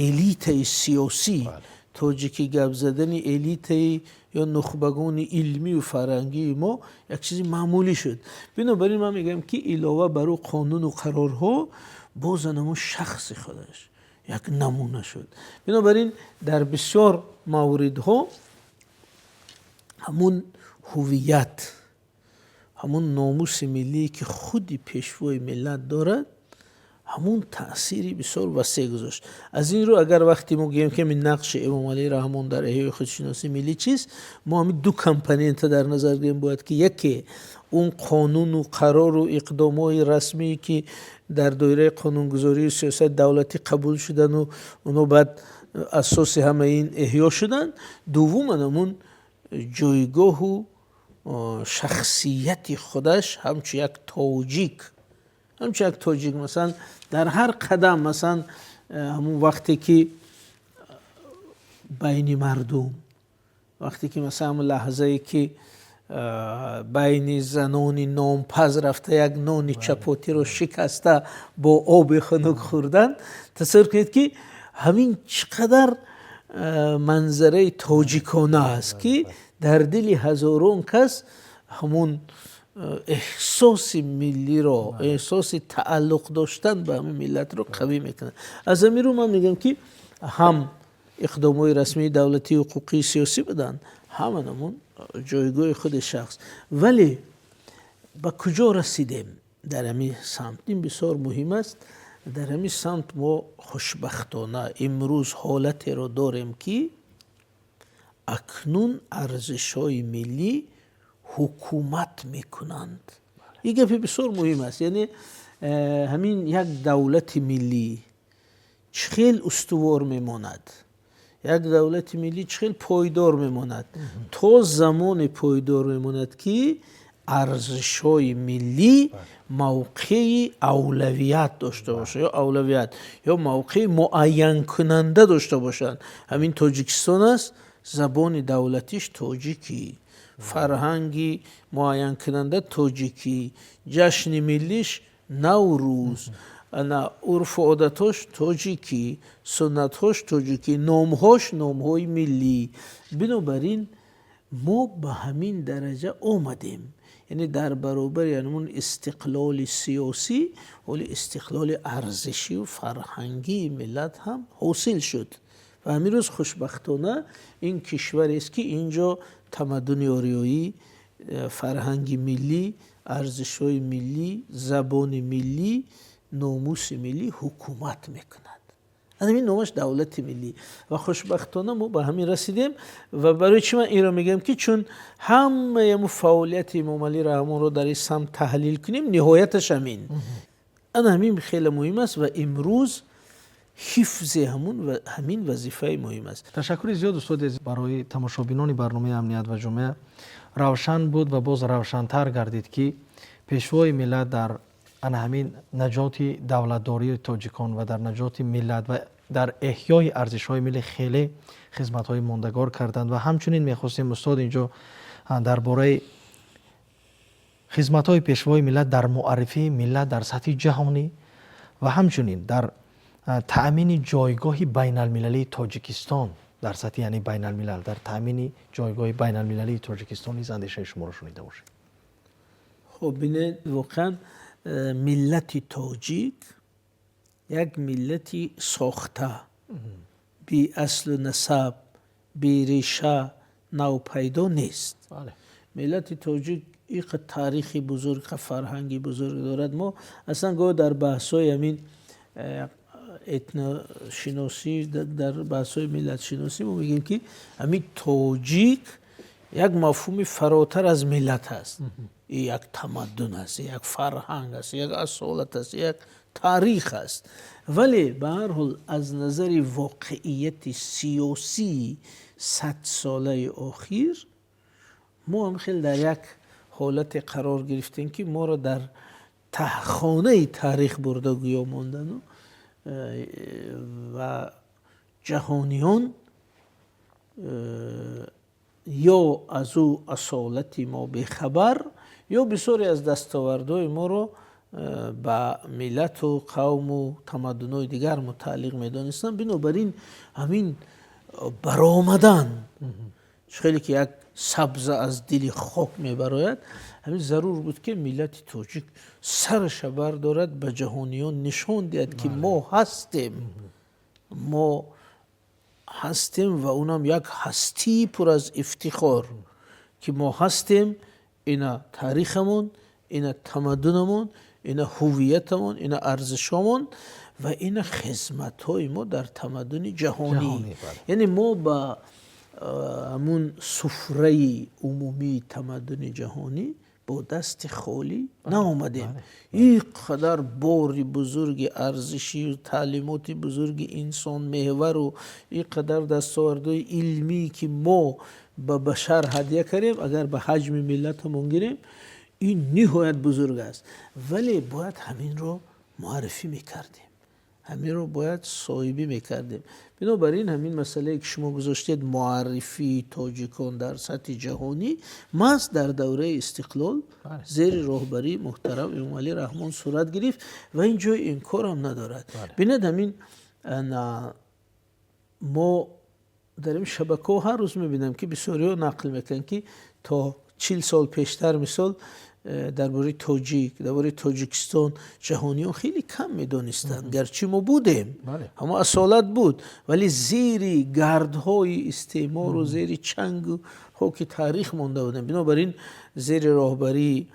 элитаи сиёсӣ, тоҷикӣ гап задани элитаи ё нухбагони илмию фарҳангии мо як чизи маъмулӣ шуд. Бинобар ин ман мегӯям, ки илова бар ӯ қонуну қарорҳо, боз ҳамун шахси худаш як намуна шуд. Бинобар ин дар бисёр мавридҳо ҳамун ҳуввият, ҳамун номуси миллие, ки худи Пешвои миллат дорад. Ҳамун таъсири бисёр васеъ гузошт. Аз ин рӯ, агар вақте мо гӯем, ки ҳамин нақши Эмомалӣ Раҳмон дар эҳёи худшиносии миллӣ чист, мо ҳамин ду компонента дар назар гирем бояд, ки яке он қонуну қарору иқдомҳои расмие, ки дар доираи қонунгузорию сиёсати давлатӣ қабул шудану оно баъд асоси ҳамаи ин эҳё шуданд. Дуввум, ҳамун ҷойгоҳу шахсияти худаш ҳамчун як тоҷик, ҳамчун як тоҷик. Масалан, дар ҳар қадам, масалан, ҳамун вақте ки байни мардум, вақте ки, масалан, ҳамун лаҳзае ки байни занони нонпаз рафта, як нони чапотиро шикаста, бо оби хунук хӯрдан, тасаввур кунед, ки ҳамин чӣ қадар манзараи тоҷикона аст, ки дар дили ҳазорон кас ҳамун эҳсоси миллиро, эҳсоси тааллуқ доштан ба ҳамин миллатро қавӣ мекунад. Аз ҳамин рӯ ман мегӯям, ки ҳам иқдомҳои расмии давлатии ҳуқуқии сиёсӣ буданд, ҳам ҳамун ҷойгоҳи худи шахс. Вале ба куҷо расидем дар ҳамин самт, ин бисёр муҳим аст. Дар ҳамин самт мо хушбахтона имрӯз ҳолатеро дорем, ки акнун арзишҳои миллӣ ҳукумат мекунанд. Ин гапи бисёр муҳим аст. Яъне ҳамин як давлати миллӣ чӣ хел устувор мемонад, як давлати миллӣ чӣ хел пойдор мемонад? То замоне пойдор мемонад, ки арзишҳои миллӣ мавқеи авлавият дошта бошад, ё авлавият, ё мавқеи муайянкунанда дошта бошанд. Ҳамин Тоҷикистон аст, забони давлатиш тоҷикӣ, фарҳанги муайянкунанда тоҷикӣ, ҷашни миллиш Наврӯз, ана урфу одатҳош тоҷикӣ, суннатҳош тоҷикӣ, номҳош номҳои миллӣ. Бинобар ин мо ба ҳамин дараҷа омадем, яъне дар баробари ҳамун истиқлоли сиёсӣ ҳоли истиқлоли арзишию фарҳангии миллат ҳам ҳосил шуд. Ва ҳамин рӯз хушбахтона ин кишварест, ки ин ҷо тамаддуни ориёӣ, фарҳанги миллӣ, арзишҳои миллӣ, забони миллӣ, номуси миллӣ ҳукумат мекунад. Ҳамин номаш давлати миллӣ. Ва хушбахтона мо ба ҳамин расидем. Ва барои чӣ ман инро мегӯям? Ки чун ҳамаи ҳамун фаъолияти Эмомалӣ Раҳмонро дар ин самт таҳлил кунем, ниҳояташ ҳамин, ана ҳамин хеле муҳим аст ва имрӯз ҳифзи ҳамун ва ҳамин вазифаи муҳим аст. Ташаккури зиёд, устоди. Барои тамошобинони барномаи «Амният ва ҷомеа» равшан буд ва боз равшантар гардид, ки Пешвои миллат дар ана ҳамин наҷоти давлатдории тоҷикон ва дар наҷоти миллат ва дар эҳёи арзишҳои миллӣ хеле хизматҳои мондагор карданд. Ва ҳамчунин мехостем, устод, инҷо дар бораи хизматҳои Пешвои миллат дар муаррифии миллат дар сатҳи ҷаҳонӣ ва ҳамчунин дар таъмини ҷойгоҳи байналмилалии Тоҷикистон дар сатҳи, яъне, байналмилал, дар таъмини ҷойгоҳи байналмилалии Тоҷикистон низ андешаи шуморо шунида бошем. Хуб, бинед, воқеан миллати тоҷик як миллати сохта, беаслу насаб, береша, навпайдо нест. Миллати тоҷик иқа таърихи бузург, иқа фарҳанги бузург дорад. Мо аслан гоҳ дар баҳсҳои ҳамин этношиносӣ, дар баҳсҳои миллатшиносӣ мо мегӯем, ки ҳамин тоҷик як мафҳуми фаротар аз миллат аст, як тамаддун аст, як фарҳанг аст, як асолат аст, як таърих аст. Вале ба ҳар ҳол аз назари воқеияти сиёсии 100-солаи охир мо ҳам хеле дар як ҳолате қарор гирифтем, ки моро дар таҳхонаи таърих бурда гӯё мондану ва ҷаҳониён ё аз ӯ асолати мо бехабар, ё бисёре аз дастовардҳои моро ба миллату қавму тамаддунҳои дигар мутааллиқ медонистанд. Бинобар ин ҳамин баромадан, хеле ки як сабза аз дили хок мебарояд, ҳамин зарур буд, ки миллати тоҷик сараша бардорад, ба ҷаҳониён нишон диҳад, ки мо ҳастем, мо ҳастем ва унам як ҳастии пур аз ифтихор, ки мо ҳастем. Ина таърихамон, ина тамаддунамон. Ина ҳувиятамон, ина арзишҳомон ва ина хизматҳои мо дар тамаддуни ҷаҳонӣ. Яъне мо ба ҳамун суфраи умумии тамаддуни ҷаҳонӣ бо дасти холӣ наомадем. Ин қадар бори бузурги арзишию таълимоти бузурги инсонмеҳвару ин қадар дастовардҳои илмӣ, ки мо ба башар ҳадя кардем, агар ба ҳаҷми миллатамон гирем, ин ниҳоят бузург аст. Вале бояд ҳаминро муаррифӣ мекардем, ҳаминро бояд соҳибӣ мекардем. Бинобар ин ҳамин масъалае, ки шумо гузоштед, муаррифии тоҷикон дар сатҳи ҷаҳонӣ, маҳз дар давраи истиқлол зери роҳбарии муҳтарам Эмомалӣ Раҳмон сурат гирифт ва ин ҷои инкорам надорад. Бинед, ҳамин мо дар ин шабакаҳо ҳар рӯз мебинам, ки бисёриҳо нақл мекунанд, ки то 40 сол пештар, мисол, дар бораи тоҷик, дар бораи Тоҷикистон ҷаҳониён хеле кам медонистанд. Гарчи мо будем, ҳамо асолат буд, вале зери гардҳои истеъмору зери чангу хоки таърих монда будем. Бинобар ин зери роҳбарии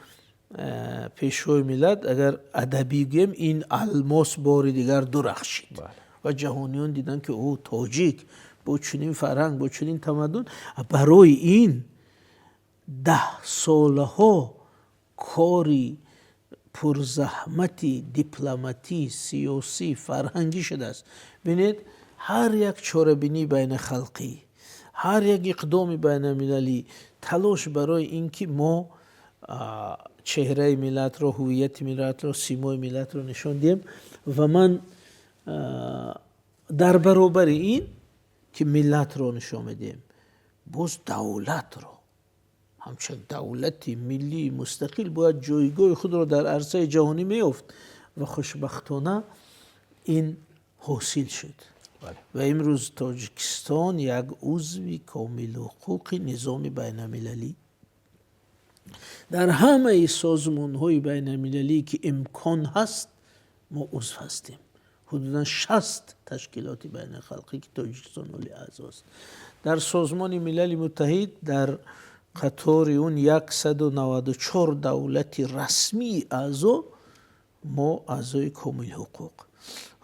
Пешвои миллат, агар адабӣ гӯем, ин алмос бори дигар дурахшид ва ҷаҳониён диданд, ки ӯ тоҷик бо чунин фарҳанг, бо чунин тамаддун. Барои ин даҳсолаҳо кори пурзаҳмати дипломатӣ, сиёсӣ, фарҳангӣ шудааст. Бинед, ҳар як чорабинии байнахалқӣ, ҳар як иқдоми байналмилалӣ, талош барои ин ки мо чеҳраи миллатро, ҳуввияти миллатро, симои миллатро нишон диҳем. Ва ман дар баробари ин ки миллатро нишон медиҳем, боз давлатро ҳамчун давлати миллии мустақил бояд ҷойгоҳи худро дар арсаи ҷаҳонӣ меёфт ва хушбахтона ин ҳосил шуд ва имрӯз Тоҷикистон як узви комилҳуқуқи низоми байналмилалӣ. Дар ҳамаи созмонҳои байналмилалӣ, ки имкон ҳаст, мо узв ҳастем. Ҳудудан 60 ташкилоти байналхалқӣ, ки Тоҷикистон оли аъзост. Дар Созмони Милали Муттаҳид дар қатори он 194 давлати расмии аъзо мо аъзои комилҳуқуқ.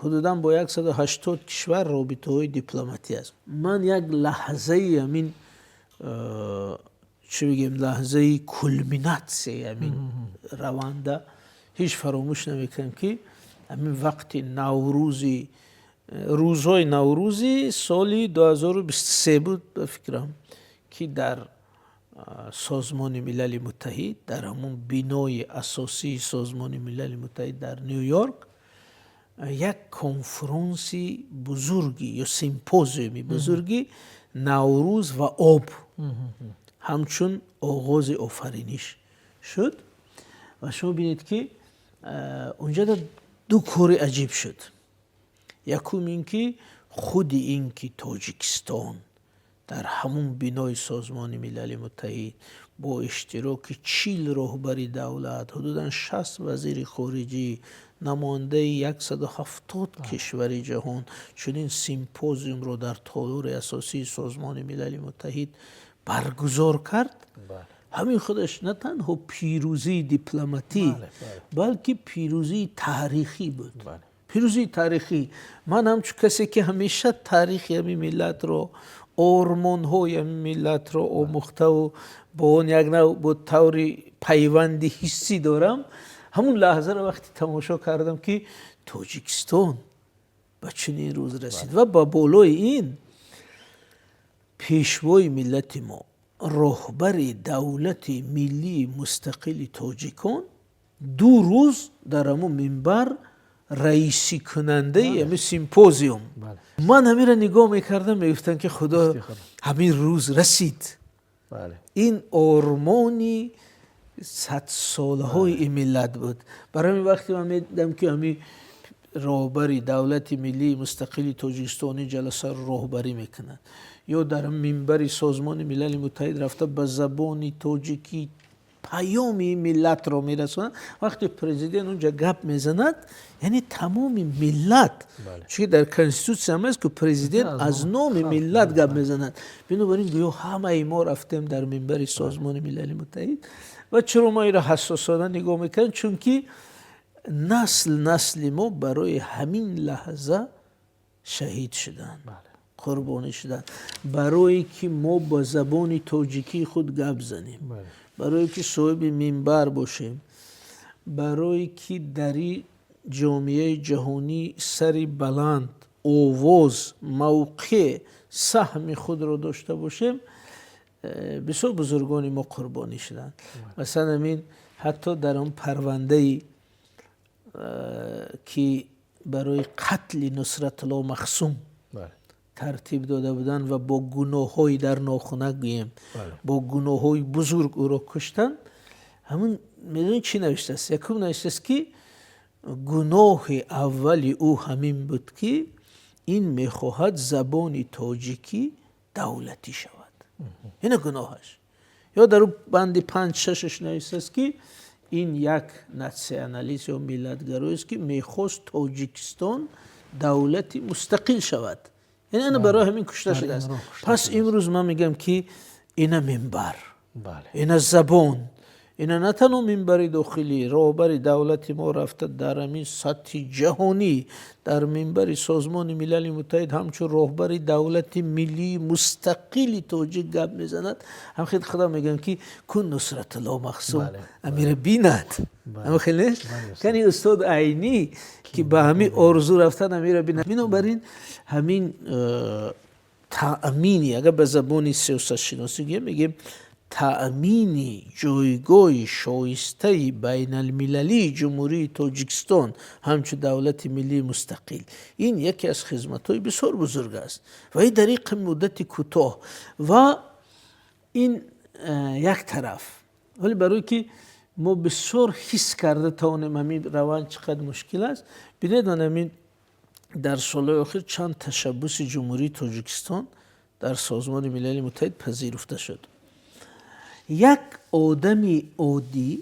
Ҳудудан бо 180 кишвар робитаҳои дипломатӣ аст. Ман як лаҳзаи ҳамин, чӣ бигем, лаҳзаи кулминатсияи ҳамин раванда ҳеҷ фаромӯш намекунам, ки ҳамин вақти наврӯзи, рӯзҳои наврӯзи соли 2023 буд, ба фикрам, ки дар Созмони Милали Муттаҳид, дар ҳамун бинои асосии Созмони Милали Муттаҳид дар Ню Йорк як конфронси бузурги ё симпозиуми бузурги «Наврӯз ва об ҳамчун оғози офариниш» шуд. Ва шумо бинед, ки унҷода ду кори аҷиб шуд. Якум ин ки худи ин ки Тоҷикистон дар ҳамун бинои Созмони Милали Муттаҳид бо иштироки 40 роҳбари давлат, ҳудудан 60 вазири хориҷӣ, намояндаи 170 кишвари ҷаҳон чунин симпозиумро дар толори асосии Созмони Милали Муттаҳид баргузор кард, ҳамин худаш на танҳо пирӯзии дипломатӣ, балки пирӯзии таърихӣ буд, пирӯзии таърихӣ. Ман ҳамчун касе, ки ҳамеша таърихи ҳамин миллатро, ормонҳои ҳамин миллатро омӯхтаву бо он як нав бо таври пайванди ҳиссӣ дорам, ҳамун лаҳзаро вақте тамошо кардам, ки Тоҷикистон ба чунин рӯз расид ва ба болои ин Пешвои миллати мо, роҳбари давлати миллии мустақили тоҷикон, 2 рӯз дар ҳамун минбар раисикунандаи ҳамин симпозиум. Ман ҳаминро нигоҳ мекардам, мегуфтам, ки Худо, ҳамин рӯз расид. Ин ормони садсолаҳои ин миллат буд. Барои ҳамин вақте ман медидам, ки ҳамин роҳбари давлати миллии мустақили Тоҷикистон ин ҷаласаро роҳбарӣ мекунад ё дар минбари Созмони Милали Муттаҳид рафта ба забони тоҷикӣ паёми ин миллатро мерасонад, вақте президент унҷа гап мезанад, яъне тамоми миллат, чунки дар конститутсия ҳам аст, ки президент аз номи миллат гап мезанад. Бинобар ин гӯё ҳамаи мо рафтем дар минбари Созмони Милали Муттаҳид. Ва чаро мо инро ҳассосона нигоҳ мекунем? Чунки Насл насли мо барои ҳамин лаҳза шаҳид шуданд, қурбонӣ шуданд, барое ки мо ба забони тоҷикии худ гап занем, барое ки соҳиби минбар бошем, барое ки дар ҷомеаи ҷаҳонӣ сари баланд, овоз, мавқеъ, саҳми худро дошта бошем. Бисёр бузургони мо қурбонӣ шуданд. Масалан, ҳамин ҳатто дар он парвандае ки барои қатли Нусратулло Махсум тартиб дода буданд ва бо гуноҳҳои дар нохунак гӯем, бо гуноҳҳои бузург ӯро куштанд. Ҳамун медонед, чӣ навиштааст? Якум навиштааст, ки гуноҳи аввали ӯ ҳамин буд, ки ин мехоҳад забони тоҷикӣ давлатӣ шавад. Ина гуноҳаш. Ё дар банди панҷ шашаш навиштааст, ки ин як националист ё миллатгароест, ки мехост Тоҷикистон давлати мустақил шавад. Яъне ана барои ҳамин кушта шудааст. Пас имрӯз ман мегӯям, ки ина минбар, ина забон, ина на танҳо минбари дохилӣ, роҳбари давлати мо рафта дар ҳамин сатҳи ҷаҳонӣ, дар минбари Созмони Милали Муттаҳид ҳамчун роҳбари давлати миллии мустақили тоҷик гап мезанад. Ҳам хел худам мегӯям, ки кун Нусратулло Махсум амира бинад. Ҳама хел нест? Кани устод Айнӣ, ки ба ҳамин орзу рафтан, амира бинад. Бинобар ин ҳамин таъмини, агар ба забони сиёсатшиносӣ гӯем, мегӯем таъмини ҷойгоҳи шоистаи байналмилалии Ҷумҳурии Тоҷикистон ҳамчун давлати миллии мустақил, ин яке аз хизматҳои бисёр бузург аст ва ин дар иқи муддати кӯтоҳ. Ва ин як тараф. Вале барое ки мо бисёр ҳис карда тавонем, ҳамин раванд чӣ қадр мушкил аст, бинед, ман ҳамин дар солҳои охир чанд ташаббуси Ҷумҳурии Тоҷикистон дар Созмони Милали Муттаҳид пазируфта шуд. Як одами оддӣ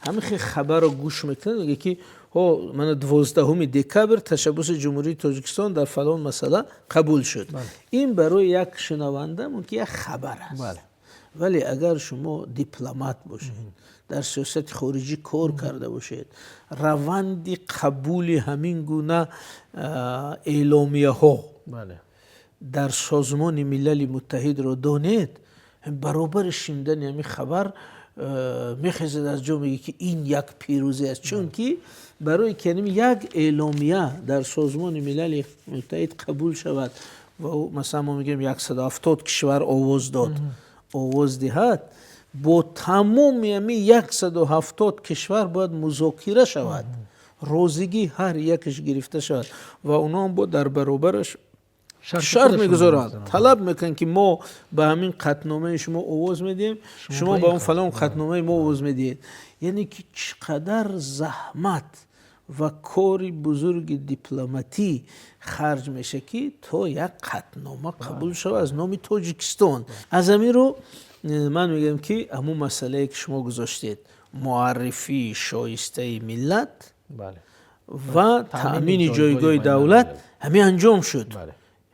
ҳамин хел хабарро гӯш мекунад, мегӯяд, ки ҳо, мана 12 декабр ташаббуси Ҷумҳурии Тоҷикистон дар фалон масъала қабул шуд. Ин барои як шунаванда мумкин як хабар аст, вале агар шумо дипломат бошед, дар сиёсати хориҷӣ кор карда бошед, раванди қабули ҳамин гуна эъломияҳо дар Созмони Милали Муттаҳидро донед, баробари шунидани ҳамин хабар мехезад аз ҷо, мегӯяд, ки ин як пирӯзӣ аст. Чунки барои ки як эъломия дар Созмони Милали Муттаҳид қабул шавад ва масалан мо мегӯем 170 кишвар овоз дод, овоз диҳад, бо тамоми ҳамин 170 кишвар бояд музокира шавад, розигии ҳар якаш гирифта шавад ва онҳо бо дар баробараш шарт мегузоранд, талаб мекунанд, ки мо ба ҳамин қатъномаи шумо овоз медиҳем, шумо ба он фалон қатъномаи мо овоз медиҳед. Яъне ки чӣ қадар заҳмат ва кори бузурги дипломатӣ харҷ мешавад, ки то як қатънома қабул шавад аз номи Тоҷикистон. Аз ҳамин рӯ ман мегӯям, ки ҳамун масъалае, ки шумо гузоштед, муаррифии шоистаи миллат ва таъмини ҷойгоҳи давлат, ҳамин анҷом шуд.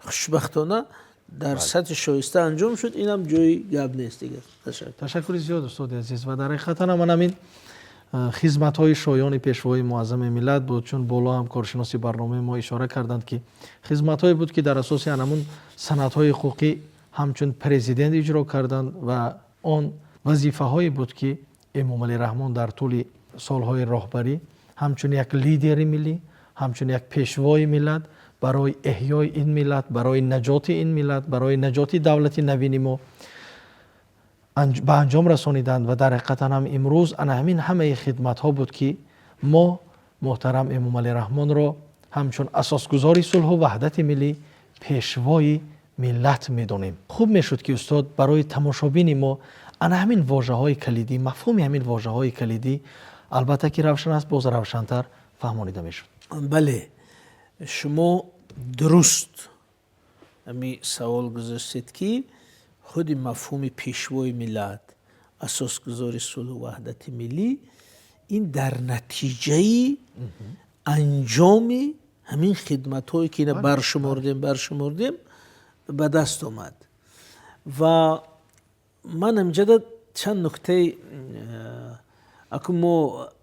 Хушбахтона дар сатҳи шоиста анҷом шуд. Инам ҷои гап нест дигар. Ташаккури зиёд, устоди азиз. Ва дар ҳақиқатан ман ҳамин хизматҳои шоёни пешвои муаззами миллат буд, чун боло ҳам коршиноси барномаи мо ишора карданд, ки хизматҳое буд, ки дар асоси анамун санадҳои ҳуқуқӣ ҳамчун президент иҷро карданд ва он вазифаҳое буд, ки Эмомалӣ Раҳмон дар тӯли солҳои роҳбарӣ ҳамчун як лидери миллӣ, ҳамчун як пешвои миллат барои эҳёи ин миллат, барои наҷоти ин миллат, барои наҷоти давлати навини мо ба анҷом расониданд. Ва дар ҳақиқатан ҳам имрӯз ана ҳамин ҳамаи хидматҳо буд, ки мо муҳтарам Эмомалӣ Раҳмонро ҳамчун асосгузори сулҳу ваҳдати миллӣ, пешвои миллат медонем. Хуб мешуд, ки устод барои тамошобини мо ана ҳамин вожаҳои калидӣ, мафҳуми ҳамин вожаҳои калидӣ, албатта ки равшан аст, боз равшантар фаҳмонида мешуд. Бале, шумо дуруст ҳами савол гузоштед, ки худи мафҳуми пешвои миллат, асосгузори сулҳу ваҳдати миллӣ, ин дар натиҷаи анҷоми ҳамин хидматҳое, ки ина баршумордем, ба даст омад. Ва ман ҳамҷада чанд нуктаи акун мо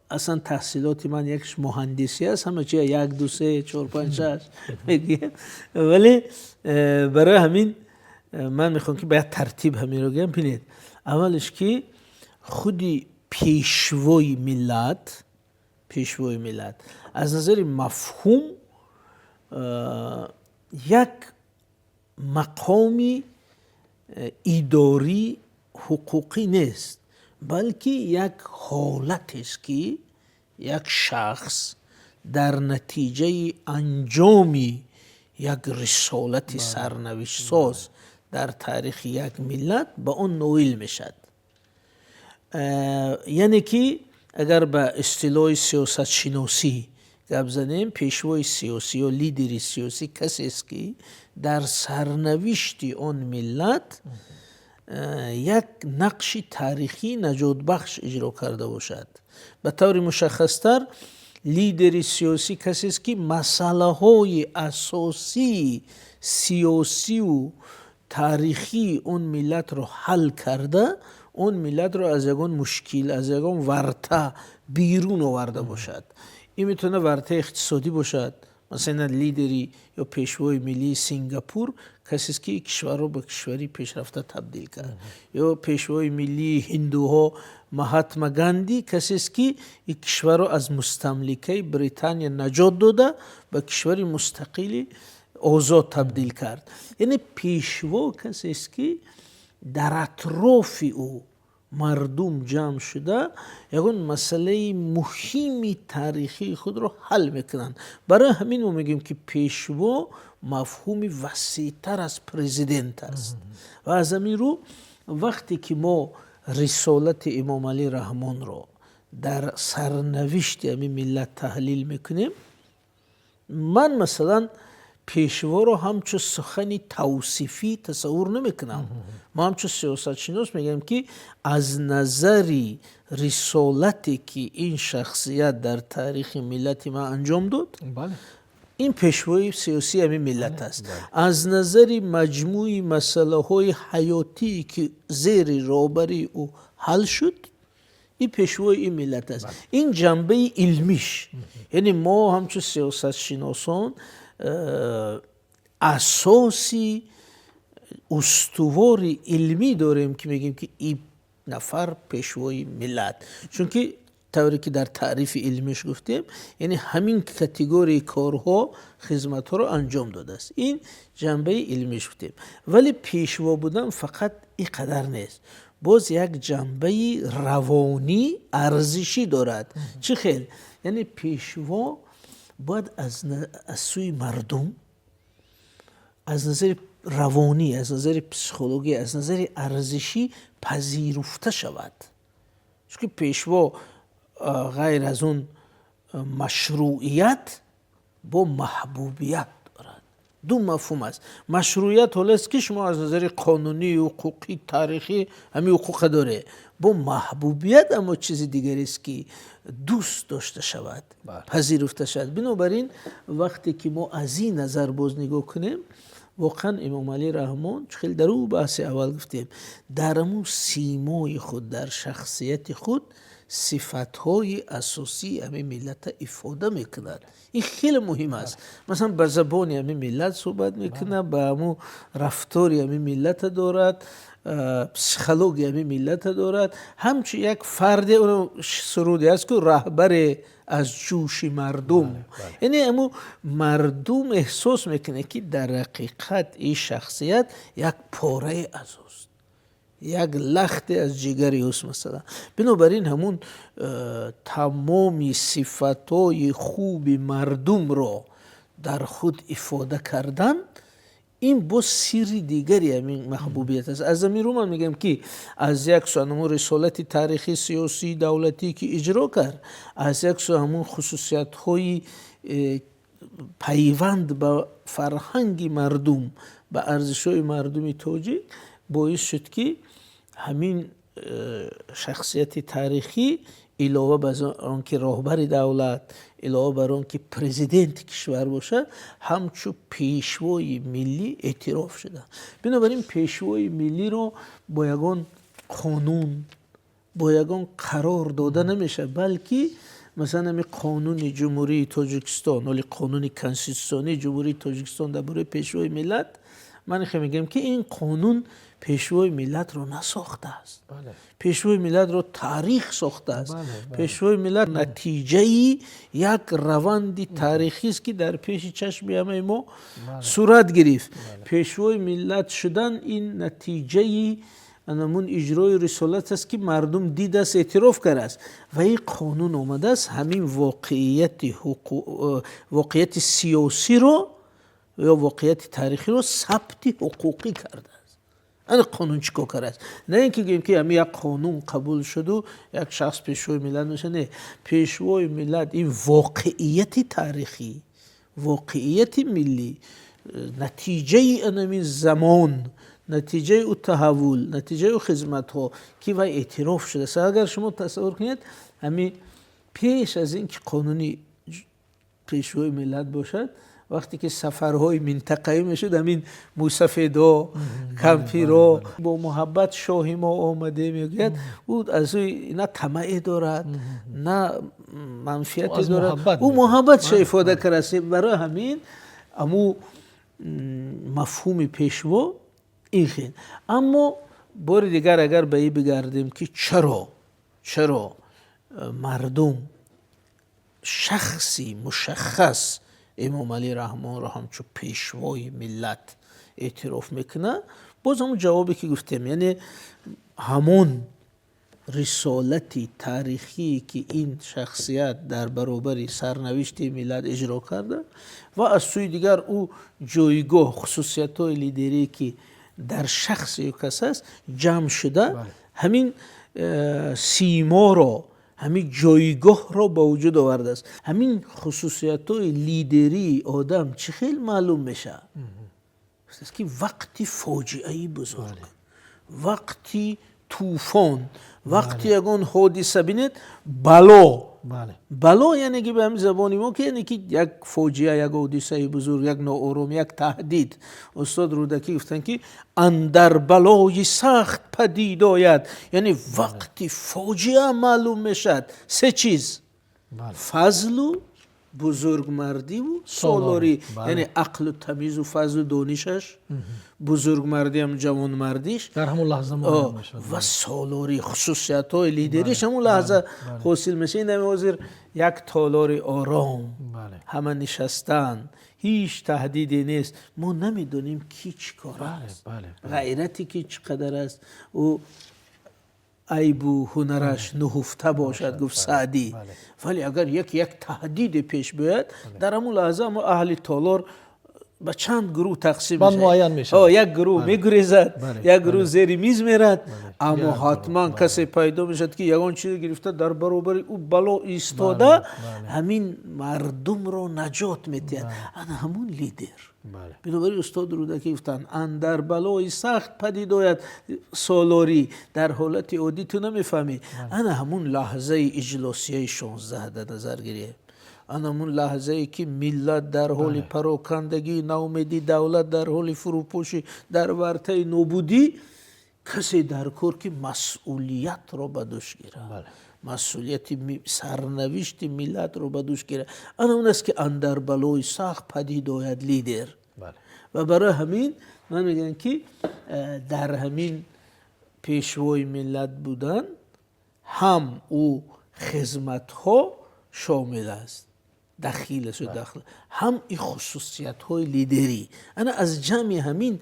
Аслан таҳсилоти ман якш муҳандисӣ аст, ҳама чи як, ду, се, чор, панҷ, шаш мегӯям, вале барои ҳамин ман мехоҳам, ки ба як тартиб ҳаминро гӯям. Бинед, аввалеш ки худи пешвои миллат аз назари мафҳум як мақоми идорӣ ҳуқуқӣ нест, балки як ҳолатест, ки як шахс дар натиҷаи анҷоми як рисолати сарнавиштсоз дар таърихи як миллат ба он ноил мешавад. Яъне ки агар ба истилоҳи сиёсатшиносӣ гап занем, пешвои сиёсӣ ё лидери сиёсӣ касест, ки дар сарнавишти он миллат як нақши таърихии наҷотбахш иҷро карда бошад. Ба таври мушаххастар, лидери сиёсӣ касест, ки масъалаҳои асосии сиёсиву таърихии он миллатро ҳал карда, он миллатро аз ягон мушкил, аз ягон варта берун оварда бошад. Ин метавонад вартаи иқтисодӣ бошад. Масалан, лидери ё пешвои миллии Сингапур касест, ки кишварро ба кишвари пешрафта табдил кард, ё пешвои миллии ҳиндуҳо Маҳатма Ганди касест, ки ин кишварро аз мустамликаи Британия наҷот дода, ба кишвари мустақили озод табдил кард. Яъне пешво касест, ки дар атрофи ӯ мардум ҷамъ шуда, ягон масъалаи муҳими таърихии худро ҳал мекунанд. Барои ҳамин мо мегӯем, ки пешво мафҳуми васеътар аз президент аст. Ва аз ҳамин рӯ, вақте ки мо рисолати Эмомалӣ Раҳмонро дар сарнавишти ҳамин миллат таҳлил мекунем, ман, масалан, пешворо ҳамчун сухани тавсифӣ тасаввур намекунам. Ма ҳамчун сиёсатшинос мегӯям, ки аз назари рисолате, ки ин шахсият дар таърихи миллати ман анҷом дод, ин пешвои сиёсии ҳамин миллат аст. Аз назари маҷмӯи масъалаҳои ҳаётие, ки зери роҳбарии ӯ ҳал шуд, ин пешвои ин миллат аст. Ин ҷанбаи илмиш, яъне мо ҳамчун сиёсатшиносон асоси устувори илмӣ дорем, ки мегӯем, ки ин нафар пешвои миллат, чунки тавре ки дар таърифи илмиш гуфтем, яъне ҳамин категорияи корҳо, хизматҳоро анҷом додааст. Ин ҷанбаи илмиш гуфтем, вале пешво будан фақат ин қадар нест, боз як ҷанбаи равонӣ арзишӣ дорад. Чӣ хел? Яъне пешво бояд аз сӯи мардум аз назари равонӣ, аз назари психологӣ, аз назари арзишӣ пазируфта шавад, чунки пешво ғайр аз он машрӯият бо маҳбубият дорад. Ду мафҳум аст. Машрӯият ҳолест, ки шумо аз назари қонунӣ, ҳуқуқӣ, таърихӣ ҳамин ҳуқуқа доред. Бо маҳбубият аммо чизи дигарест, ки дӯст дошта шавад, пазируфта шавад. Бинобар ин, вақте ки мо аз ин назар боз нигоҳ кунем, воқеан Эмомалӣ Раҳмон, чӣ хеле дар ӯ баҳси аввал гуфтем, дар ҳамун симои худ, дар шахсияти худ сифатҳои асосии ҳамин миллатро ифода мекунад. Ин хеле муҳим аст. Масалан, ба забони ҳамин миллат суҳбат мекунад, ба ҳамун рафтори ҳамин миллата дорад, психологияи ҳамин миллата дорад. Ҳамчун як фарде, суруде аст, ку раҳбаре аз ҷӯши мардум, яъне ҳамун мардум эҳсос мекунад, ки дар ҳақиқат ин шахсият як порае аз ӯст, як лахте аз ҷигари ӯст, масалан. Бинобар ин, ҳамун тамоми сифатҳои хуби мардумро дар худ ифода кардан, ин боз сирри дигари ҳамин маҳбубият аст. Аз ҳамин рӯ ман мегӯям, ки аз як сӯ ҳамун рисолати таърихи, сиёсӣ, давлатӣ, ки иҷро кард, аз як сӯ ҳамун хусусиятҳои пайванд ба фарҳанги мардум, ба арзишҳои мардуми тоҷик боис шуд, ки ҳамин шахсияти таърихӣ, илова бар он ки роҳбари давлат, илова бар он ки президенти кишвар бошад, ҳамчун пешвои миллӣ эътироф шуда. Бинобар ин, пешвои миллиро бо ягон қонун, бо ягон қарор дода намешавад, балки Масалан, ҳамин қонуни Ҷумҳурии Тоҷикистон, ҳоли қонуни конститутсионии Ҷумҳурии Тоҷикистон дар бораи Пешвои миллат, ман хеле мегӯям, ки ин қонун Пешвои миллатро насохтааст. Пешвои миллатро таърих сохтааст. Пешвои миллат натиҷаи як раванди таърихист, ки дар пеши чашми ҳамаи мо сурат гирифт. Пешвои миллат шудан ин натиҷаи ҳамон иҷрои рисолат аст, ки мардум дидааст, эътироф кардааст. Ва ин қонун омадааст ҳамин воқеияти сиёсиро ё воқеияти таърихиро сабти ҳуқуқӣ кардааст. Ана қонун чӣ кор кардааст? На ин ки гӯем, ки ҳамин як қонун қабул шуду як шахс Пешвои миллат мешавад. Не, Пешвои миллат ин воқеияти таърихӣ, воқеияти миллӣ, натиҷаи анамин замон, натиҷаи ӯ таҳаввул, натиҷаи ӯ хизматҳо, ки вай эътироф шудааст. Агар шумо тасаввур кунед, ҳамин пеш аз ин ки қонуни Пешвои миллат бошад, вақте ки сафарҳои минтақавӣ мешуд, ҳамин мӯйсафедо, кампиро бо муҳаббат «шоҳи мо омаде» мегӯяд. Ӯ аз ӯ на тамаъе дорад, на манфиате дорад, ӯ муҳаббатша ифода кардааст. Барои ҳамин аму мафҳуми пешво ин хел. Аммо бори дигар агар ба ин бигардем, ки чаро мардум шахси мушаххас Эмомалӣ Раҳмонро ҳамчун Пешвои миллат эътироф мекунад, боз ҳамон ҷавобе, ки гуфтем, яъне ҳамон рисолати таърихие, ки ин шахсият дар баробари сарнавишти миллат иҷро карда, ва аз сӯи дигар ӯ ҷойгоҳ, хусусиятҳои лидерие, ки дар шахси ӯ кас аст, ҷамъ шуда, ҳамин симоро, ҳамин ҷойгоҳро ба вуҷуд овардааст. Ҳамин хусусиятҳои лидерии одам чӣ хел маълум мешавад? Ки вақти фоҷиаи бузург, вақти тӯфон, вақти ягон ҳодиса, бинед, бало. Бало яъне ки ба ҳамин забони мо ки яъне ки як фоҷиа, як ҳодисаи бузург, як ноором, як таҳдид. Устод Рӯдакӣ гуфтанд, ки андар балои сахт падид ояд, яъне вақти фоҷиа маълум мешавад се чиз: фазлу бузургмардиву солорӣ, яъне ақлу тамизу фазлу донишаш, бузургмардиам, ҷавонмардиш дар ҳамон лаҳза ва солорӣ, хусусиятҳои лидериш ҳамон лаҳза ҳосил мешавад. Ин ҳозир як толори ором, ҳама нишастанд, ҳеҷ таҳдиде нест, мо намедонем, ки чӣ кор аст, ғайрати ки чӣ қадар аст, ӯ айбу ҳунараш нуҳуфта бошад, гуфт Саъдӣ. Вале агар як таҳдиде пеш биёяд, дар ҳамон лаҳза мо аҳли толор ба чанд гурӯҳ тақсим. Муайян мешавад. Як гурӯҳ мегурезад, як гурӯҳ зери миз мерад, аммо ҳатман касе пайдо мешавад, ки ягон чизе гирифта, дар баробари ӯ бало истода, ҳамин мардумро наҷот медиҳад. Ана ҳамун лидер. Бинобар ин устод Рӯдакӣ гуфтанд: андар балои сахт падид ояд солорӣ. Дар ҳолати оддӣ ту намефаҳмӣ. Ана ҳамун лаҳзаи иҷлосияи 16 дар назар гирем, ана ҳамун лаҳзае, ки миллат дар ҳоли парокандагӣ, ноумедӣ, давлат дар ҳоли фурӯпошӣ, дар вартаи нобудӣ, касе дар кор, ки масъулиятро ба дӯш гирад, масъулияти сарнавишти миллатро ба дӯш гирад. Ана он аст, ки андар балои сахт падид ояд лидер. Ва барои ҳамин ман мегӯям, ки дар ҳамин Пешвои миллат будан ҳам ӯ хизматҳо шомил аст, дахил аст, дахл ҳам ин хусусиятҳои лидерӣ. Ана аз ҷамъи ҳамин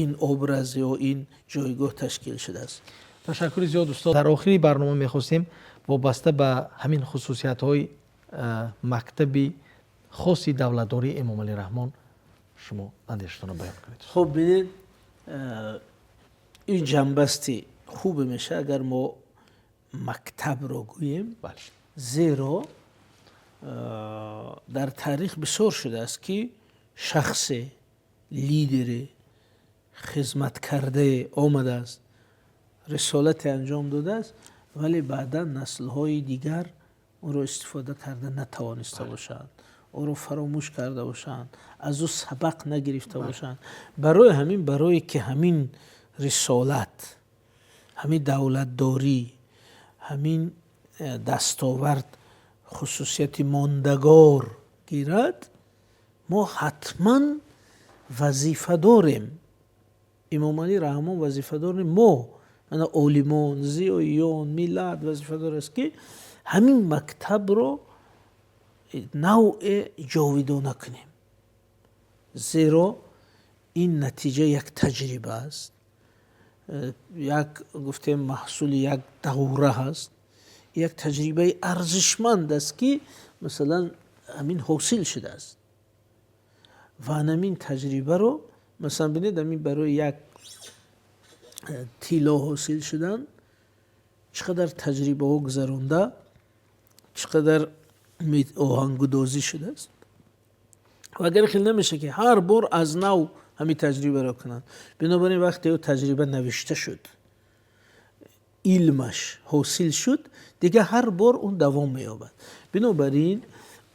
ин образ ё ин ҷойгоҳ ташкил шудааст. Ташаккури зиёд, устод. Дар охири барнома мехостем вобаста ба ҳамин хусусиятҳои мактаби хоси давлатдории Эмомалӣ Раҳмон шумо андешатонро баён кунед. Хуб, бинед, ин ҷамъбасти хубе мешавад, агар мо мактабро гӯем, зеро дар таърих бисёр шудааст, ки шахсе, лидере, хизматкардае омадааст, рисолате анҷом додааст, вале баъдан наслҳои дигар ӯро истифода карда натавониста бошанд, ӯро фаромӯш карда бошанд, аз ӯ сабақ нагирифта бошанд. Барои ҳамин, барое ки ҳамин рисолат, ҳамин давлатдорӣ, ҳамин дастовард Хусусияти мондагор гирад, мо ҳатман вазифа дорем. Эмомалӣ Раҳмон вазифа дорем, мо ана олимон, зиёиён, миллат вазифадор аст, ки ҳамин мактабро навъе ҷовидона кунем, зеро ин натиҷа як таҷриба аст, як гуфтем маҳсули як давра ҳаст, як таҷрибаи арзишманд аст, ки масалан ҳамин ҳосил шудааст. Ва ҳамин таҷрибаро масалан бинед, ҳамин барои як тилло ҳосил шудан чӣ қадар таҷрибаҳо гузаронда, чӣ қадар оҳангудозӣ шудааст. Ва агар хел намеша, ки ҳар бор аз нав ҳамин таҷрибаро кунанд. Бинобар ин вақте ӯ таҷриба навишта шуд, илмаш ҳосил шуд, дигар ҳар бор он давом меёбад. Бинобар ин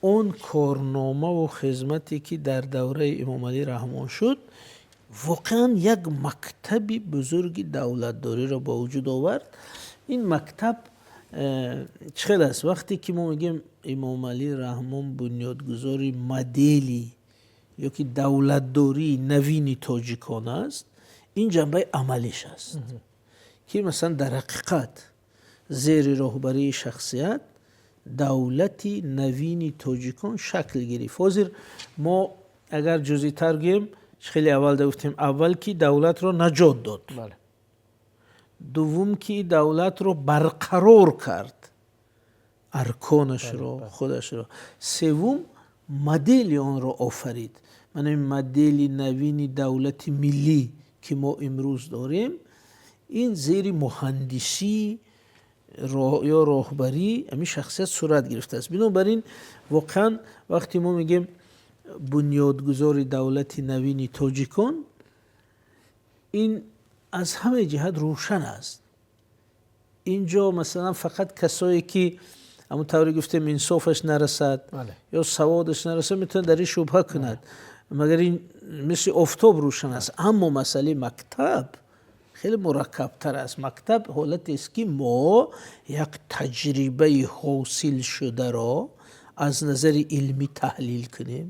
он корномаву хизмате, ки дар давраи Эмомалӣ Раҳмон шуд, воқеан як мактаби бузурги давлатдориро ба вуҷуд овард. Ин мактаб чӣ хел аст? Вақте ки мо мегӯем, Эмомалӣ Раҳмон бунёдгузори модели ё ки давлатдории навини тоҷикон аст, ин ҷанбаи амалиш аст, ки масалан дар ҳақиқат зери роҳбарии шахсият давлати навини тоҷикон шакл гирифт. Ҳозир мо агар ҷузъитар гӯем, хеле аввал гуфтем, аввал ки давлатро наҷот дод, дуввум ки давлатро барқарор кард, арконашро, худашро, севум модели онро офарид. Мана ин модели навини давлати миллӣ, ки мо имрӯз дорем, ин зери муҳандисӣ ё роҳбарӣ ҳамин шахсият сурат гирифтааст. Бинобар ин воқеан вақте мо мегӯем бунёдгузори давлати навини тоҷикон, ин аз ҳама ҷиҳат рӯшан аст. Инҷо масалан фақат касое, ки ҳамон тавре гуфтем, инсофаш нарасад ё саводаш нарасад, метавонад дар ин шубҳа кунад, магар ин мисли офтоб рӯшан аст. Аммо масъалаи мактаб хеле мураккабтар аст. Мактаб ҳолатест, ки мо як таҷрибаи ҳосилшударо аз назари илмӣ таҳлил кунем,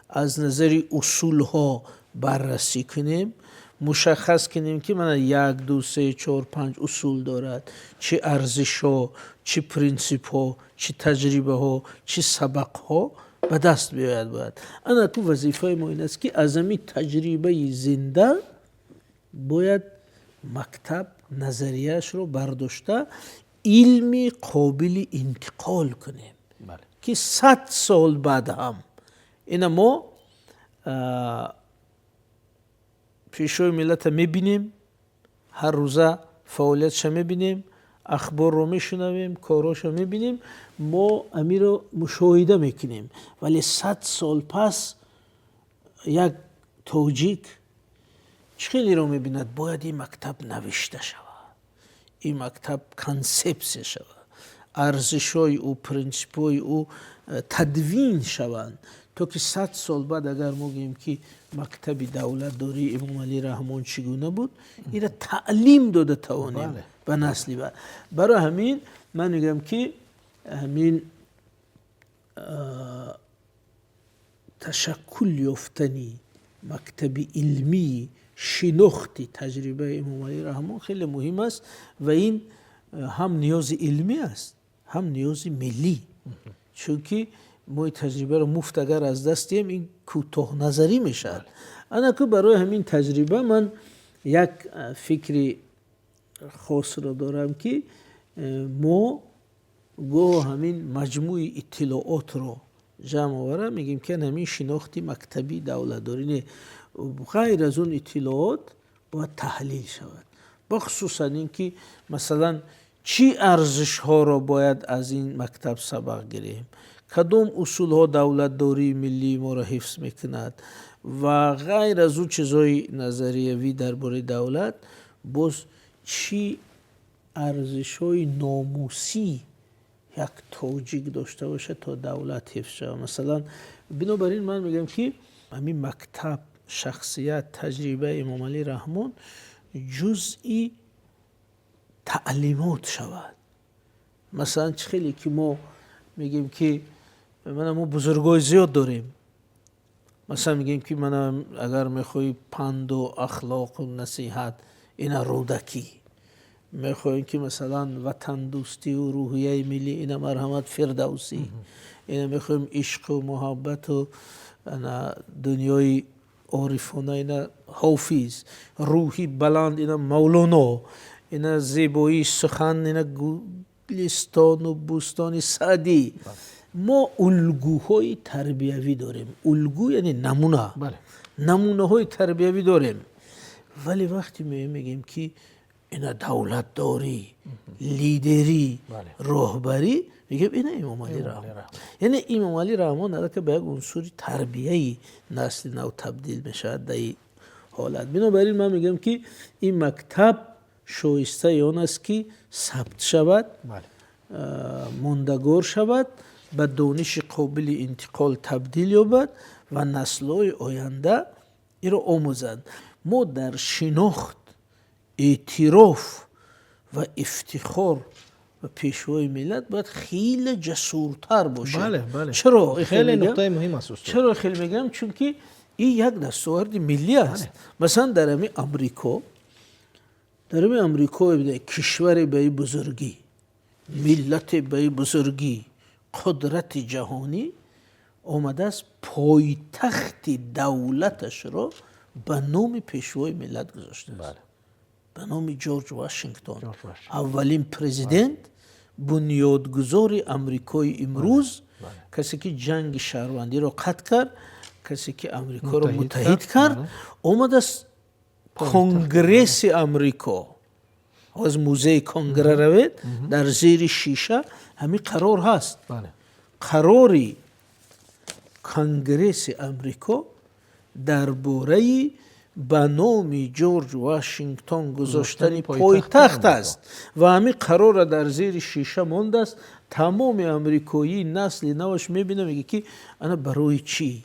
аз назари усулҳо баррасӣ кунем, мушаххас кунем, ки мана як, ду, се, чор, панҷ усул дорад, чӣ арзишҳо, чӣ принсипҳо, чӣ таҷрибаҳо, чӣ сабақҳо ба даст биёяд бояд. Ана ку вазифаи мо ин аст, ки аз ҳамин таҷрибаи зинда бояд мактаб назарияашро бардошта, илми қобили интиқол кунем, ки 100 сол баъд ҳам ина мо пешвои миллата мебинем, ҳар рӯза фаъолиятша мебинем, ахборро мешунавем, корҳошо мебинем, мо амиро мушоҳида мекунем. Вале 100 сол пас як тоҷик чӣ хелеро мебинад? Бояд ин мактаб навишта шавад, ин мактаб консепсия шавад, арзишҳои ӯ, принсипҳои ӯ тадвин шаванд, то ки 100 сол баъд агар мо гӯем, ки мактаби давлатдории Эмомалӣ Раҳмон чӣ гуна буд, инро таълим дода тавонем ба насли баъд. Барои ҳамин ман мегӯям, ки ҳамин ташаккул ёфтани мактаби илмии шинохти таҷрибаи Эмомалӣ Раҳмон хеле муҳим аст ва ин ҳам ниёзи илмӣ аст, ҳам ниёзи миллӣ, чунки мо ин таҷрибаро муфт агар аз даст диҳем, ин кӯтоҳназарӣ мешавад. Анаку барои ҳамин таҷриба ман як фикри хосро дорам, ки мо гоҳ ҳамин маҷмӯи иттилоотро ҷамъ овара мегӯем, ки ҳамин шинохти мактабии давлатдорӣ не, ғайр аз он иттилоот бояд таҳлил шавад, бахусусан ин ки масалан чӣ арзишҳоро бояд аз ин мактаб сабақ гирем, кадом усулҳо давлатдории миллии моро ҳифз мекунад ва ғайр аз он чизҳои назариявӣ дар бораи давлат, боз чӣ арзишҳои номусӣ як тоҷик дошта бошад, то давлат ҳифз шавад масалан. Бинобар ин ман мегӯям, ки ҳамин мактаб, шахсият, таҷрибаи Эмомалӣ Раҳмон ҷузъи таълимот шавад. Масалан, чӣ хеле ки мо Мегӯем, ки мана мо бузургои зиёд дорем. Масалан, мегӯем, ки мана агар мехоҳӣ панду ахлоқу насиҳат, ина Рӯдакӣ. Мехоҳем, ки масалан ватандӯстию рӯҳияи миллӣ, ина марҳамат Фирдавсӣ. Ина мехоҳем ишқу муҳаббату дунёи орифона, ина Ҳофиз. Рӯҳи баланд, ина Мавлоно. Ина зебоии сухан, ина Гулистону Бӯстони Саъдӣ. Мо улгӯҳои тарбиявӣ дорем. Улгӯ яъне намуна. Намунаҳои тарбиявӣ дорем. Вале вақте меоем, мегӯем, ки ина давлатдорӣ, лидерӣ, роҳбарӣ, мегӯем, ина Эмомалӣ Раҳмон. Яъне Эмомалӣ Раҳмон аллакай ба як унсури тарбияи насли нав табдил мешавад дар ин ҳолат. Бинобар ин ман мегӯям, ки ин мактаб шоистаи он аст, ки сабт шавад, мондагор шавад, ба дониши қобили интиқол табдил ёбад ва наслҳои оянда инро омӯзанд. Мо дар шинохт, эътироф ва ифтихор ба пешвои миллат бояд хеле ҷасуртар бошем. Чаро? Хеле нуқтаи муҳим аст, устод. Чаро хеле мегӯям? Чунки ин як дастоварди миллӣ аст. Масалан, дар ҳамин Амрико, дар ҳамин Амрико, кишваре ба ин бузургӣ, миллате ба ин бузургӣ, қудрати ҷаҳонӣ, омадааст, пойтахти давлаташро ба номи пешвои миллат гузоштааст, ба номи Ҷорҷ Вашингтон, аввалин президент, бунёдгузори Амрикои имрӯз, касе ки ҷанги шаҳрвандиро қатъ кард, касе ки Амрикоро муттаҳид кард. Омадааст, Конгресси Амрико, аз музеи Конгра равед, дар зери шиша ҳамин қарор ҳаст, қарори Конгресси Амрико дар бораи ба номи Ҷорҷ Вашингтон гузоштани пойтахт аст. Ва ҳамин қарорро дар зери шиша мондааст. Тамоми амрикоӣ, насли наваш мебина, мега, ки ана барои чӣ?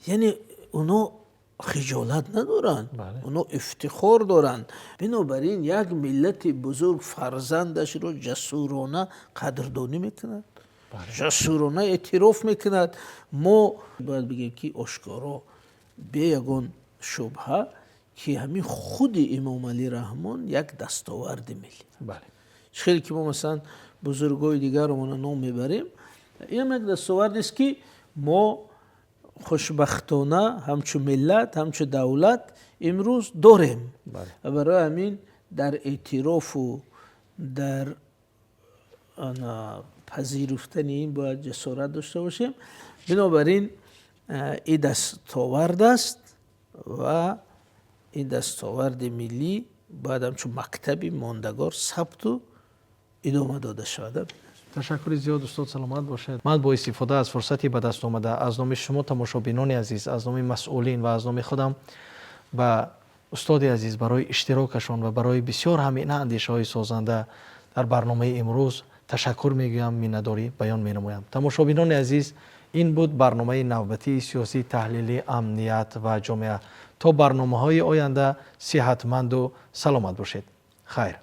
Яъне оно хиҷолат надоранд, оно ифтихор доранд. Бинобар ин як миллати бузург фарзандашро ҷасурона қадрдонӣ мекунад, ҷасурона эътироф мекунад. Мо бояд бигем, ки ошкоро, бе ягон шубҳа, ки ҳамин худи Эмомалӣ Раҳмон як дастоварди миллӣ. Хеле ки мо масалан бузургои дигаромона ном мебарем, инам як дастовардест, ки мо хушбахтона ҳамчун миллат, ҳамчун давлат имрӯз дорем. Ва барои ҳамин дар эътирофу дар пазируфтани ин бояд ҷасорат дошта бошем. Бинобар ин ин дастовард аст ва ин дастоварди миллӣ бояд ҳамчун мактаби мондагор сабту идома дода шавад. Ташаккури зиёд, устод, саломат бошед. Ман бо истифода аз фурсати ба даст омада аз номи шумо, тамошобинони азиз, аз номи масъулин ва аз номи худам ба устоди азиз барои иштирокашон ва барои бисёр ҳамин андешаҳои созанда дар барномаи имрӯз ташаккур мегӯям, миннатдорӣ баён менамоям. Тамошобинони азиз, ин буд барномаи навбатии сиёсӣ таҳлили «Амният ва ҷомеа». То барномаҳои оянда сиҳатманду саломат бошед. Хайр.